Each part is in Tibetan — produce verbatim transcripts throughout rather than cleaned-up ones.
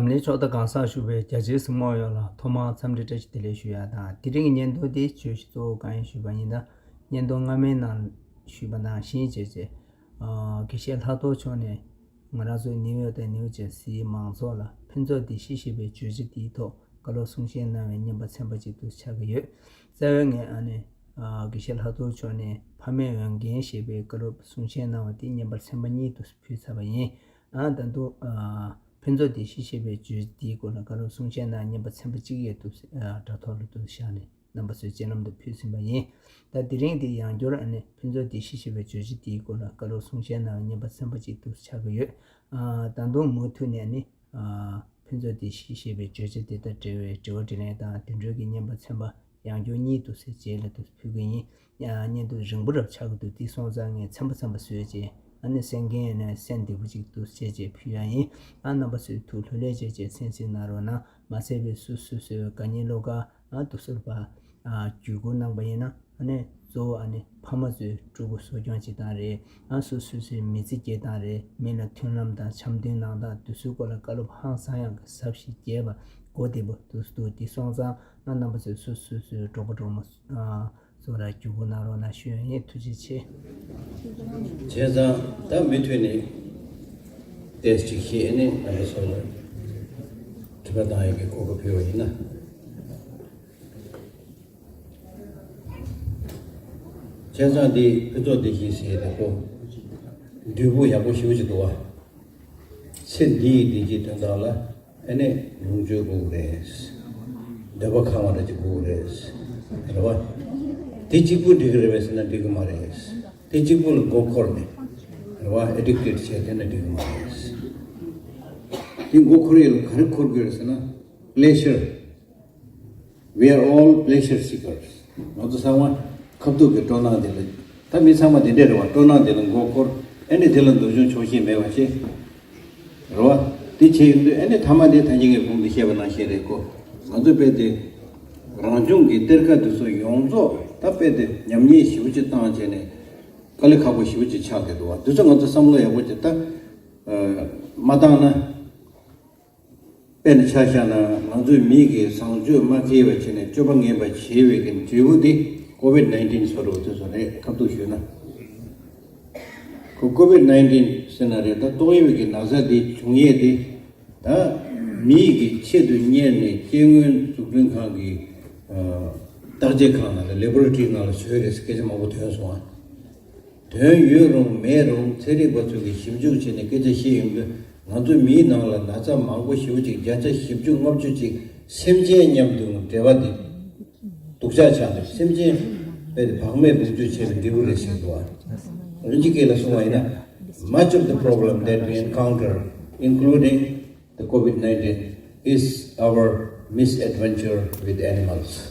འཛམ་གླིང་ཕྱོགས་མཐའ་གང་སར་བཞུགས་པའི་རྒྱ་ཆེའི་གཟིགས་མོ་བ་ཡོངས་ལ་ཐོག་མར་འཚམས་འདྲི་བཀྲ་ཤིས་བདེ་ལེགས་ཞུ་ཡ་དང་། དེ་རིང་གི་བརྙན་ཐུང་འདི་བརྗོད་གཞི་གཙོ་བོ་གང་ཡིན་ཞུས་པ་ཡིན་ན། བརྙན་ཐུང་སྔ་མའི་ནང་ཞུས་པ་ནང་བཞིན་བྱས་བྱས། ཨ། དགེ་བཤེས་ལྷག་རྡོར་མཆོག་ནས་ང་རང་ཚོའི་ནིའུ་ཡོག་དང་ནིའུ་ཇར་སིའི་མང་ཚོགས་ལ་ཕུན་ཚོགས་བདེ་སྐྱིད་ཞེས་པའི་བརྗོད་གཞི་འདིའི་ཐོག་བཀའ་སློབ་གསུང་བཤད་གནང་བའི་བརྙན་པར་ཚན་པ་གཅིག་ཏུ་ཆགས་ཀྱི་ཡོད། རྩ་བའི་ངོས་ཨ་ནི། ཨ། དགེ་བཤེས་ལྷག་རྡོར་མཆོག་ནས་ཕ་མའི་འོས་འགན་ཞེས་པའི་བཀའ་སློབ་གསུང་བཤད་གནང་བ་དེ་བརྙན་པར་ཚན་པ་གཉིས་སུ་ཕུལ་ཚར་བ་ཡིན། ཨ། ད་དུང་། ཨ། ཕུན་ཚོགས་བདེ་སྐྱིད་ཞེས་པའི་བརྗོད་གཞི་འདིའི་སྐོར་ལ་བཀའ་སློབ་གསུང་བཤད་གནང་བའི་བརྙན་པར་ཚན་པ་གཅིག་ཡང་འདུག། ཨ། དྲ་ཐོག་ལ་འདུག་བཞག་ནས་རྣམ་པ་ཚོའི་སྤྱན་ལམ་དུ་ཕུལ་ཟིན་པ་ཡིན། ད་དེ་རིང་འདི་ཡང་བསྐྱར་ཨ་ནི་ཕུན་ཚོགས་བདེ་སྐྱིད་ཞེས་པའི་བརྗོད་གཞི་འདིའི་སྐོར་ལ་བཀའ་སློབ་གསུང་བཤད་གནང་བའི་བརྙན་པར་ཚན་པ་གཅིག་ཏུ་ཆགས་ཀྱི་ཡོད། ཨ། ད་དུང་མུ་མཐུད་ནས་ནི། ཨ། ཕུན་ཚོགས་བདེ་སྐྱིད་ཞེས་པའི་བརྗོད་བྱ་དེ་དང་འབྲེལ་བའི་དྲི་བ་དྲིས་ལན་དང་དེ་འབྲེལ་གྱི་བརྙན་པར་ཚན་པ་ཡང་བསྐྱར་གཉིས་འདུག་ཟེར་རྗེས་ལ་འདུག་ཕུལ་གྱི་ཡིན། ཡང་བརྙན་ཐུང་རིང་པོ་རབ་ཆགས་ཀྱི་འདུག། དེ་སོང་ཙང་ངས་ཚན་པ་ཚན་པ་བཟོས་རྗེས་ཨ་ནི་གསན་མཁན་ཡིན་ན་གསན་བདེ་པོ་ཅིག་འདུག་བྱས་རྗེས་ཕུལ་ཡ་ཡིན། ཨ། རྣམ་པ་ཚོས་ཐུགས་ལྷོད་ལྷོད་བྱས་རྗེས་གསན་གཟིགས་གནང་རོགས་གནང་། མ་ཚད་པའི་སུ་སུ་སུས་དགའ་ཉེ་བློ་དགའ། ཨ། དུས་གསུམ་པ། ཨ། བརྒྱུད་སྐུར་གནང་པ་ཡིན་ན། ཨ་ནི་གཙོ་བོ་ཨ་ནི་ཕ་མ་ཚོས་ཕྲུ་གུ་གསོ་སྐྱོང་བྱེད་སྟངས་རེད། ཨ། སོ་སོ་སོའི་མི་ཚེ་སྐྱེལ་སྟངས་རེད། མི་ལ་མཐུན་ལམ་དང་འཆམ་མཐུན་གནང་སྟངས་དེ་ཚོའི་སྐོར་ལ་བཀའ་སློབ་ཧང་སང་ཡག་གི་ཟབ་ཞིང་རྒྱས་པ་གོ་བདེ་པོ་འདུག་འདུག། དེ་སོང་ཙང་ཨ། རྣམ་པ་ཚོས་སོ་སོ་སོའི་གྲོགས་པོ་གྲོགས་མོ། ཨ། ཚོ་ལ་བརྒྱུད་སྐུར་གནང་རོགས་གནང་ཞུ་ཡ་ཡིན། ཐུགས་རྗེ་ཆེ། བྱས་ཙང་ད་མུ་མཐུད་ནས་ཏོག་ཙམ་ཅིག་བཤད་ནས་རྣམ་པ་ཚོ་ལ་དྲི་བ་བཏང་ཡག་གི་གོ་སྐབས་ཕུལ་བ་ཡིན་ན། བྱས་ཙང་འདི་ཕུན་ཚོགས་བདེ་སྐྱིད་ཟེར་དེ་ཁོ་འདུས་པོ་ཡག་པོ་ཞེ་པོ་ཅིག་འདུག་བ། ཚེ་འདིའི་བདེ་སྐྱིད་དོན་དག་ལ་ཨ་ནི་ལོངས་སྤྱོད་དགོས་ཀྱི་རེད། འདོད་པ་ཁེངས་པ་འདྲ་ཅིག་དགོས་ཀྱི་རེད། རེད་བ། དེ་གཅིག་པུ་འགྲིག་གི་རེད་པས་ཟེར་ན་འགྲིག་གི་མ་རེད། དེ་གཅིག་པུ་ལ་མགོ་འཁོར་ནས། རེད་བ། ཨེ་ཌིག་ཊེཌ་བྱས་བསྡད་ན་འགྲིག་གི་མ་རེད། དེ་མགོ་འཁོར་ཡས་ལ་ག་རེ་འཁོར་དགོས་རེད་ཟེར་ན། པི་ལེ་ཞར། We are all pleasure seekers. ང་ཚོ་ཚང་མ་ཁ་ཐུག་གི་སྤྲོ་སྣང་དེ་ལ། ད་མི་ཚང་མ་དེ་འདྲས་རེད་བ། སྤྲོ་སྣང་དེ་ལ་མགོ་འཁོར། ཨ་ནི་དེ་ལ་འདོད་ཆུང་ཆོག་ཤེས་མེད་པ་བྱེད། རེད་བ། དེ་བྱས་ཡོང་དུས་ཨ་ནི་ཐ་མ་དེ་ད་ཉིན་གྱི་གོང་དུ་བཤད་པ་ནང་བཞིན་རེད་ཀོ། ང་ཚོ་དཔེ་དེ་རང་བྱུང་གི་གཏེར་ཁ་དེ་ཚོ་ཡོངས་རྫོགས་ད་དཔེ་དེ་ཉམས་ཉེས་ཞེ་པོ་ཅིག་བཏང་བྱས་ནས་དཀའ་ལས་ཁག་པོ་ཞེ་པོ་ཅིག་ཆགས་བསྡད་འདུག་བ། དེ་ཚོ་ང་ཚོ་བསམ་བློ་ཡག་པོ་ཅིག་ད་མ་བཏང་ན། དཔེར་ན་ཆ་བཞག་ན་ང་ཚོའི་མི་གིས་བཟང་སྤྱོད་མ་འཁེལ་བ་བྱས་ནས་སྤྱོད་པ་ངན་པ་བྱེད་པའི་གི་འབྲས་བུ་དེ་ཀོ་ཝིཌ་ནའིན་ཊིན་བཟོ་འདྲ་བོ་དེ་ཚོ་རེད། ཁ་ཐུག་ཞུས་ན། ཁོ་ཀོ་ཝིཌ་ནའིན་ཊིན་ཟེར་ན་རེད། ད་ཏོག་དབྱིབས་ཀྱི་ན་ཚ་འདི་བྱུང་ཡས་དེ་ད་མི་གི་ཆེད་དུ་གཉེར་ནས་སྐྱེ་དངོས་འཛུགས་སྐྲུན་ཁང་གི་ཨ་བརྟག་དཔྱད་ཁང་ནང་ལ་ལེ་བྷོ་ར་ཊོ་རི་ནང་ལ་བཟོས་རེད་ཟེར་སྐད་ཆ་མང་པོ་ཐོན་སོང་ཨ། དོན་ཡོད་རུང་མེད་རུང་ཚན་རིག་པ་ཚོ་གིས་ཞིབ་འཇུག་བྱས་ནས་སྐད་ཆ་བཤད་ཡོང་དུས་ང་ཚོ་མིའི་ནང་ལ་ན་ཚ་མང་པོ་ཞེ་པོ་ཅིག་བརྒྱ་ཆ་བཞི་བཅུ་ལྔ་བཅུ་ཅིག་སེམས་ཅན་མཉམ་དུ་འབྲེལ་བ་དེ་སྡུག་ཅག་ཆགས་ནས་སེམས་ཅན་དཔེ་དེ་བག་མེད་བུ་རྒྱུད་བྱས་པའི་འབྲས་བུ་རེད་ཟེར་འདུག་ཨ། དབྱིན་ཇི་སྐད་ལ་གསུངས་པ་ཡིན་ན། Much of the problem that we encounter, including the COVID nineteen, is our misadventure with animals.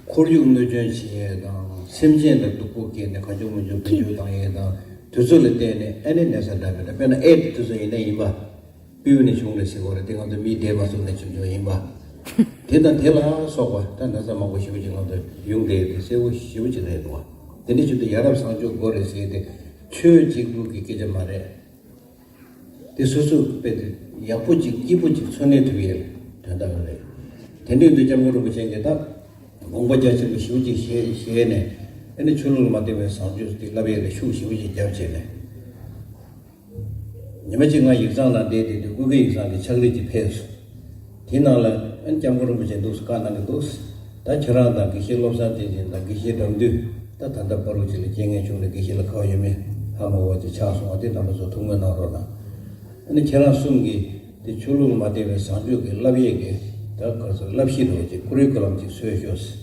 ཁོར་ཡུག་གནོད་སྐྱོན་བྱེད་ཡས་དང་སེམས་ཅན་ལ་སྡུག་པོ་སྐྱེས་ནས་གང་བྱུང་མང་བྱུང་བེད་སྤྱོད་བཏང་ཡས་དང་དེ་ཚོ་ལ་བརྟེན་ནས་ཨ་ནི་ནད་གཞི་འདྲ་མི་འདྲ། དཔེར་ན་ཨེ་ཌི་སི་དེ་ཚོ་ཡིན་ན་ཡིན་པ། སྤྲེའུ་ནས་བྱུང་རེད་ཟེར་གོ་རེད། དེ་ང་ཚོ་མིའི་འདས་པ་སོང་ནས་བྱུང་བྱུང་ཡིན་པ། དེ་དང་དེ་ལ་སོགས་པ་ད་ན་ཚ་མང་པོ་ཞེ་པོ་ཅིག་ང་ཚོ་ཡོང་བསྡད་ཡོད་དེ་གསལ་པོ་ཞེ་པོ་ཅིག་རེད་འདུག་བ། དེ་འདྲ་བྱེད་དུས་ཡ་རབས་བཟང་སྤྱོད་དགོས་རེད་ཟེར་དེ་ཆོས་གཅིག་པུ་གི་སྐད་ཆ་མ་རེད། དེ་སོ་སོ་དཔེ་དེ་ཡག་པོ་ཅིག་སྐྱིད་པོ་ཅིག་འཚོ་གནས་ཐུབ་ཡས་དོན་དག་རེད། དེ་འདྲ་ཡིན་དུས་སྐྱབས་མགོན་རིན་པོ་ཆེ་གིས་ད་དགོངས་པ་རྒྱ་ཆེན་པོ་ཞེ་པོ་ཅིག་བཞེས་བཞེས་ནས་ཨ་ནི་ཆོས་ལུགས་ལ་མ་བརྟེན་པའི་བཟང་སྤྱོད་དེ་བསླབ་ཡས་ལ་ཤུགས་ཞེ་པོ་ཅིག་བརྒྱབ་བྱས་ནས། ཉི་མ་གཅིག་ང་ཡིག་ཚང་ནང་བསྡད་བསྡད་དུས་ཀུན་དགའ་ཡིག་ཚང་གི་ཕྱག་བྲིས་ཅིག་ཕེབས་སོང་། དེའི་ནང་ལ་ཨ་ནི་སྐྱབས་མགོན་རིན་པོ་ཆེ་འདུག་སེ་བཀའ་གནང་གི་འདུག། ད་ཁྱེད་རང་དང་དགེ་བཤེས་བློ་བཟང་བསྟན་འཛིན་དང་དགེ་བཤེས་དགྲ་འདུལ། ད་ད་ལྟ་བར་དུ་ཅིག་ལ་རྐྱེན་ངན་བྱུང་ནས་དགེ་བཤེས་ལ་དགའ་བོ་ཡོད་མེད་ཧ་མ་གོ་བ་ཅིག་ཆགས་སོང་བ་དེ་རྣམ་པ་ཚོ་ཐུགས་སྨོན་གནང་རོགས་གནང་། ཨ་ནི་ཁྱེད་རང་གསུམ་གྱིས་དེ་ཆོས་ལུགས་ལ་མ་བརྟེན་པའི་བཟང་སྤྱོད་ཀྱི་བསླབ་ཡས་ཀྱི་ད་ག་ཚོད་བསླབ་གཞི་འདྲ་བོ་ཅིག་ཀུ་རི་ཀུ་ལམ་ཅིག་བཟོས་ཤོག་ཟེར་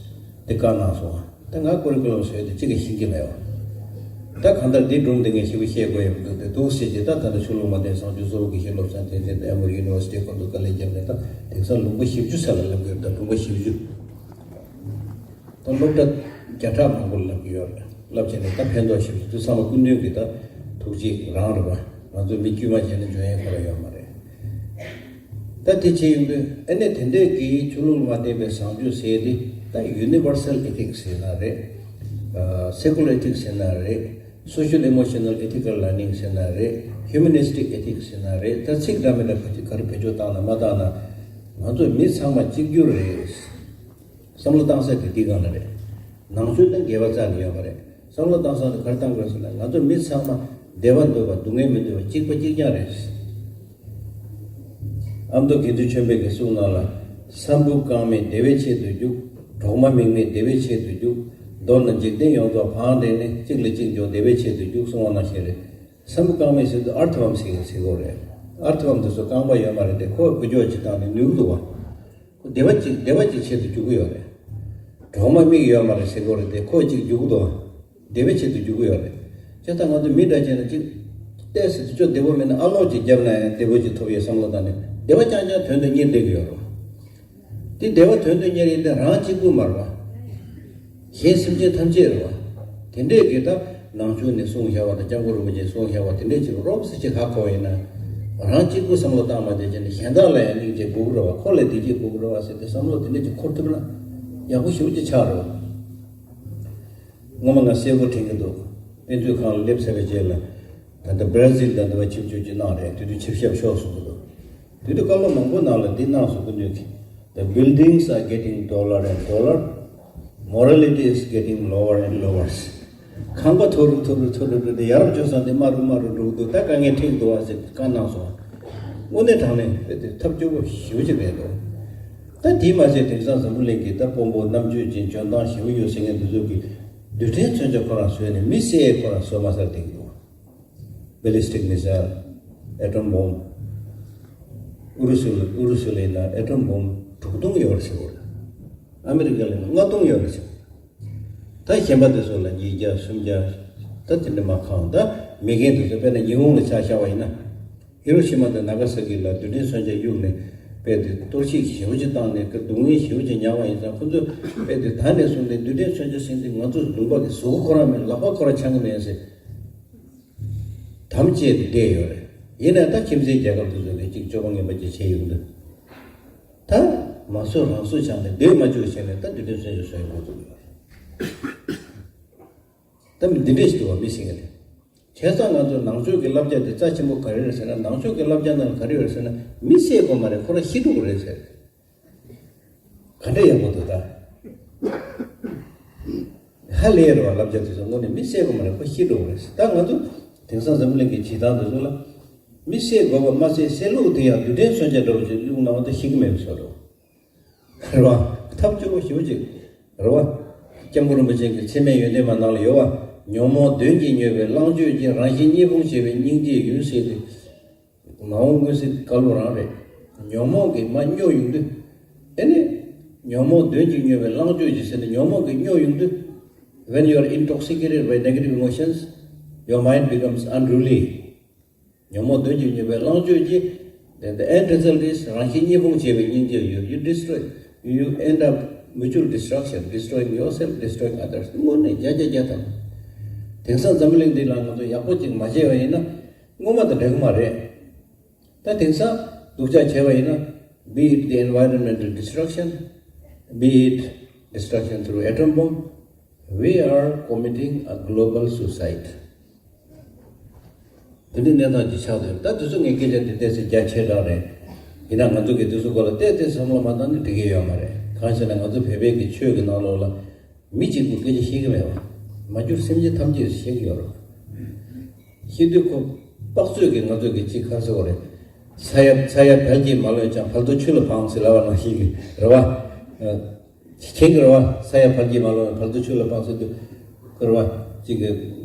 དེ་བཀའ་གནང་སོང་བ། ད་ང་ཀུ་རི་ཀུ་ལམ་བཟོས་ཏེ་གཅིག་ཀྱང་ཤེས་ཀྱི་མེད་བ། ད་གང་ལྟར་འདི་སྒྲུང་འདི་ངས་ཞེ་པོ་བཤད་དགོས་ཡ་མི་འདུག་སྟེ་འདུག་ཟེར་གྱི། ད་ད་ལྟ་ཆོས་ལུགས་མ་བརྟེན་བཟང་སྤྱོད་གཙོ་བོ་དགེ་བཤེས་བློ་བཟང་བསྟན་འཛིན་དང་ཨེ་མོ་ཡུ་ནི་ཝར་སི་ཊི་ཁོང་ཚོ་དཀའ་ལས་བརྒྱབ་ནས་ད་དེང་སང་ལུང་པ་བཞི་བཅུ་ས་ལ་བསླབ་ཀྱི་ཡོད། ད་ལུང་པ་བཞི་བཅུ། ད་སློབ་གྲྭ་བརྒྱ་ཕྲག་མང་པོ་ལ་བསླབ་ཀྱི་ཡོད་རེད། བསླབ་བྱས་ནས་ད་ཕན་ཐོགས་ཞེ་པོ་ཅིག་འདུག། ཚང་མ་སྐུ་མདུན་གྱི་ད་ཐུགས་རྗེ་རང་རེད་པ། ང་ཚོ་མི་དཀྱུས་མ་བྱས་ན་འཇོན་ཡས་ཁོ་རང་ཡོད་མ་རེད། ད་དེ་བྱས་ཡོང་དུས་ཨ་ནི་དེ་འདྲས་ཀྱི་ཆོས་ལུགས་ལ་མ་བརྟེན་པའི་བཟང་སྤྱོད་ཟེར་དེ་ད་ཡུ་ནི་ཝར་སལ་ཨེ་ཐིག་སི་ཟེར་ན་རེད། ཨ། སེ་ཀུ་ལར་ཨེ་ཐིག་སི་ཟེར་ན་རེད། Social Emotional Ethical Learning ཟེར་ན་རེད། Humanistic Ethics ཟེར་ན་རེད། ད་ཚིག་འདྲ་མི་འདྲ་ག་རེ་བེད་སྤྱོད་བཏང་ན་མ་བཏང་ན། ང་ཚོ་མི་ཚང་མ་གཅིག་གྱུར་རེད། བསམ་བློ་བཏང་ས་དེ་འདི་སྒང་ལ་རེད། ནང་ཆོས་དང་འགལ་བ་རྩ་ནས་ཡོད་མ་རེད། བསམ་བློ་བཏང་ས་དེ་ག་རེ་བཏང་དགོས་ཟེར་ན། ང་ཚོ་མི་ཚང་མ་བདེ་བ་འདོད་པ་སྡུག་བསྔལ་མི་འདོད་པ་གཅིག་པ་གཅིག་རྐྱང་རེད། ཨ་མདོ་དགེ་འདུན་ཆོས་འཕེལ་གྱི་གསུང་ནང་ལ། ས་འབུ་རྐང་མེད་བདེ་བའི་ཆེད་དུ་རྒྱུག། གྲོག་མ་མིག་མེད་བདེ་བའི་ཆེད་དུ་རྒྱུག། མདོར་ན་འཇིག་རྟེན་ཡོངས་རྫོགས་བང་བསྒྲིགས་ནས། གཅིག་ལ་གཅིག་འཇོག་བདེ་བའི་ཆེད་དུ་རྒྱུག་གསུང་བ་ནང་བཞིན་རེད། ས་འབུ་རྐང་མེད་ཟེར་དུས་ཨར་ཐི་བམ་ཟེར་ཟེར་གོ་རེད། ཨར་ཐི་བམ་དེ་ཚོ་རྐང་པ་ཡོད་མ་རེད་དེ། ཁོ་འགུལ་སྐྱོད་ཅིག་བཏང་ནས་ནུས་འདུག་བ། ཁོ་བདེ་བ་ཅིག་བདེ་བ་ཅིག་ཆེད་དུ་རྒྱུག་གི་ཡོད་རེད། གྲོག་མ་མིག་ཡོད་མ་རེད་ཟེར་གོ་རེད་དེ། ཁོ་ཅིག་རྒྱུག་གི་འདུག་བ། བདེ་བའི་ཆེད་དུ་རྒྱུག་གི་ཡོད་རེད། བྱས་ཙང་ང་ཚོ་མི་འདྲ་བྱས་ན་ཅིག་ཏོག་ཙམ་དེ་ཚོ་བདེ་པོ་མེད་ན། ཨ་ལོག་ཅིག་བརྒྱབ་ན་ཡང་བདེ་པོ་ཅིག་ཐོབ་ཡོད་བསམ་བློ་བཏང་ནས། བདེ་བ་རྐྱང་རྐྱང་དོན་དུ་གཉེར་བསྡད་ཀྱི་ཡོད་རེད། དེ་བདེ་བ་དོན་དུ་གཉེར་ཡིན་ཏེ་རང་གཅིག་པུ་མ་རེད་བ། གཞན་སེམས་ཅན་ཐམས་ཅད་རེད་བ། དེ་འདྲས་ཀྱི་ད་ནང་ཆོས་ནས་གསུངས་བཞག་པ་དང་། སྐྱབས་མགོན་རིན་པོ་ཆེས་གསུངས་བཞག་པ་དེ་འདྲས་ཅིག་རོབ་ཙམ་ཅིག་ཧ་གོ་བ་ཡིན་ན། རང་གཅིག་པུ་བསམ་བློ་བཏང་བ་དེ་བྱས་ནས་གཞན་དག་ལ་ཡང་སྙིང་རྗེ་དགོས་ཀྱི་རེད་བ། ཁོ་ལ་བདེ་སྐྱིད་དགོས་ཀྱི་རེད་བ་ཟེར་ཏེ་བསམ་བློ་དེ་འདྲས་ཅིག་འཁོར་ཐུབ་ན་ཡག་པོ་ཞེ་པོ་ཅིག་ཆགས་རེད་བ། སྔོན་མ་ང་གསལ་པོ་དྲན་གྱི་འདུག་དཔེ་མཛོད་ཁང་ལ་སླེབས་ཚར་བའི་རྗེས་ལ། ད་ལྟ་བྷ་ར་ཟིལ་དང་འདི་བ་ཆིབས་བསྒྱུར་ཅིག་གནང་རེད། དེ་དུས་ཆིབས་ཞབས་ཤོག་གསུང་གི་འདུག་དེ་དུས་བཀའ་སློབ་མང་པོ་ནང་ལ་འདི་གནང་སོང་། སྐུ་མདུན་གྱིས། The buildings are getting taller and taller. Morality is getting lower and lower. ཁང་པ་མཐོ་རུ་མཐོ་རུ་མཐོ་རུ་འགྲོ་དུས། ཡ་རབས་སྤྱོད་བཟང་དེ་དམའ་རུ་དམའ་རུ་འགྲོ་གི་འདུག་ད་དཀའ་ངལ་འཕྲད་འདུག་བ་ཟེར་བཀའ་གནང་སོང་། དངོས་གནས་དྲང་གནས་དཔེ་དེ་ཐབས་སྐྱོ་པོ་ཞེ་པོ་ཅིག་རེད་འདུག་ད་དེས་མ་ཚད་དེང་སང་འཛམ་བུ་གླིང་གི་ད་དཔོན་པོ་རྣམ་དཔྱོད་ཅན་འཇོན་ཐང་ཞེ་པོ་ཡོད་ཟེར་མཁན་འདི་ཚོ་གིས་རྡུལ་ཕྲན་མཚོན་ཆ་ཁོ་རང་བཟོས་ནས་མི་བསད་ཁོ་རང་བཟོས་མ་ཚར་བསྡད་ཀྱི་འདུག Ballistic missile, atom bomb, ཨུ་རུ་སུ་ལ་ཨུ་རུ་སུ་ལ་ཡིན་ན་atom bomb དྲུག་སྟོང་ཡོད་རེད་ཟེར་བ། ཨ་མི་རི་ཀ་ལ་ཡིན་ན་ལྔ་སྟོང་ཡོད་རེད་ཟེར་བ། ད་གཞན་པ་དེ་ཚོ་ལ་ཉིས་བརྒྱ་སུམ་བརྒྱ། ད་དེ་འདྲ་མ་གང་། ད་མེད་མཁན་དེ་ཚོ་དཔེར་ན་ཉི་ཧོང་ལ་ཆ་བཞག་པ་ཡིན་ན། ཧི་རོ་ཤི་མ་དང་ན་ག་ས་ཀི་ལ་རྡུལ་ཕྲན་མཚོན་ཆ་གཡུགས་ནས་དཔེ་དེ་གཏོར་བཤིག་ཞེ་པོ་ཅིག་བཏང་ནས་སྡུག་བསྔལ་ཞེ་པོ་ཅིག་མྱངས་པ་ཡིན་ཙང་། ཁོ་ཚོས་དཔེ་དེ་ད་ནས་བཟུང་སྟེ་རྡུལ་ཕྲན་མཚོན་ཆ་ཟེར་དུས་ང་ཚོ་ལུང་པ་གི་གཟུགས་པོ་ཁོ་རང་མིན། ལག་པ་ཁོ་རང་འཆང་གི་མེད་ཟེར། དམ་བཅས་ཏེ་བསྡད་ཡོད་རེད། ཡིན་ནའང་ད་ཁྱིམ་མཚེས་རྒྱལ་ཁབ་དེ་ཚོ་གིས་གཅིག་སྤྱོད་པ་ངན་པ་ཅིག་བྱས་ཡོང་དུས། ད་མ་བཟོ་རང་བཟོ་བྱས་ནས་སྡོད་མ་བཅུག་བྱས་ནས་ད་རྡུལ་ཕྲན་མཚོན་ཆ་བཟོ་ཡ་འགོ་བཙུགས་ཡོད་རེད། ད་མི་འདི་འདྲས་ཞིག་འདུག་བ། མི་ཟེར་མཁན་དེ། བྱས་ཙང་ང་ཚོ་ནང་ཆོས་ཀྱི་བསླབ་བྱ་དེ་རྩ་ཆེན་པོ་ག་རེ་རེད་ཟེར་ན། ནང་ཆོས་ཀྱི་བསླབ་བྱ་ནང་ལ་ག་རེ་ཡོད་རེད་ཟེར་ན། མི་བསད་དགོས་མ་རེད། ཁོ་རང་ཤི་འགྲོ་གི་རེད་ཟེར། ག་འདྲ་ཡག་པོ་འདུག་ད། ཧ་ལས་རེད་བ། བསླབ་བྱ་དེ་ཚོ་དངོས་གནས་མི་བསད་དགོས་མ་རེད། ཁོ་ཤི་འགྲོ་གི་རེད་ཟེར། ད་ང་ཚོ་དེང་སང་འཛམ་བུ་གླིང་གི་བྱེད་སྟངས་དེ་ཚོ་ལ། མི་བསད་དགོས་པ་མ་ཟད། བསད་ལུགས་དེ་ཡང་རྡུལ་ཕྲན་མཚོན་ཆ་འདྲ་བོ་ཅིག་བླུགས་གནང་བ་དེ་ཤི་གི་མེད་པའི་བཟོ་འདྲ་བོ། རེད་བ། ཐབས་སྐྱོ་པོ་ཞེ་པོ་ཅིག་རེད་བ། སྐྱབས་མགོན་རིན་པོ་ཆེ་གི་ཚད་མེད་ཡོན་ཏན་མ་ནང་ལ་ཡོད་བ། ཉོན་མོངས་གདོན་གྱིས་མྱོས་པའི་གླང་སྤྱོད་ཀྱི། རང་བཞིན་གཉིས་ཕུང་བྱེད་པའི་སྙིང་རྗེའི་ཡུལ་ཟེར་ཏེ། མ་འོངས་མངོན་གསལ་བཀའ་སློབ་རང་རེད། ཉོན་མོངས་ཀྱིས་མ་སྨྱོ་ཡོང་དུས། ཨེ་ནི། ཉོན་མོངས་གདོན་གྱིས་མྱོས་པའི་གླང་སྤྱོད་ཀྱི་ཟེར་ནས། ཉོན་མོངས་ཀྱིས་སྨྱོ་ཡོང་དུས། When you are intoxicated by negative emotions, your mind becomes unruly. ཉོན་མོངས་གདོན་གྱིས་མྱོས་པའི་གླང་སྤྱོད་ཀྱིས། Then the end result is རང་བཞིན་གཉིས་ཕུང་བྱེད་པའི་སྙིང་རྗེའི་ཡུལ། You destroy, you end up mutual destruction, destroying yourself, destroying others. དངོས་གནས་བརྒྱ་ཆ་བརྒྱ་ཐམ། དེང་སང་འཛམ་བུ་གླིང་འདི་ལ་ང་ཚོ་ཡག་པོ་ཅིག་མ་བྱས་པ་ཡིན་ན། སྔོན་མ་དང་འདྲ་གི་མ་རེད། ད་དེང་སང་སྡུག་ཅག་བྱས་པ་ཡིན་ན། Be it the environmental destruction, be it destruction through atom bomb, we are committing a global suicide. དེ་འདྲའི་གནས་སྟངས་ཅིག་ཆགས་བསྡད་ཡོད། ད་དེ་ཚོ་ངས་སྐད་ཆ་དེ་ཏོག་ཙམ་རྒྱ་ཆེ་དྲགས་རེད། ཡིན་ན་ང་ཚོ་གིས་དེ་ཚོ་སྐོར་ལ་ཏོག་ཙམ་བསམ་བློ་མ་བཏང་ན་འགྲིག་གི་ཡོད་མ་རེད། གང་ཞེ་ན། ང་ཚོ་བོད་པའི་གི་ཆོས་ཀྱི་ནང་ལོགས་ལ། མི་གཅིག་པུས་སྐད་ཆ་བཤད་ཀྱི་མེད་པ། མ་གྱུར་སེམས་ཅན་ཐམས་ཅད་བཤད་ཀྱི་ཡོད་རེད། བཤད་དུས་ཁོ་དཔག་ཚོད་ཀྱིས་ང་ཚོ་གི་ཅིག་ག་རེ་ཟེར་དགོས་རེད། ས་ཡ་ས་ཡ་བལ་གྱིས་མ་ལོན་ཀྱང་། བལ་དུ་ཆུ་ལ་འཕངས་ཟེར་ལབ་པ་ནང་བཞིན་གྱི་རེད་བ། མཁྱེན་གྱི་རེད་བ། ས་ཡ་བལ་གྱིས་མ་ལོན། བལ་དུ་ཆུ་ལ་འཕངས་ཟེར་དུས། ཁོ་རེད་བ། ཅིག་གི་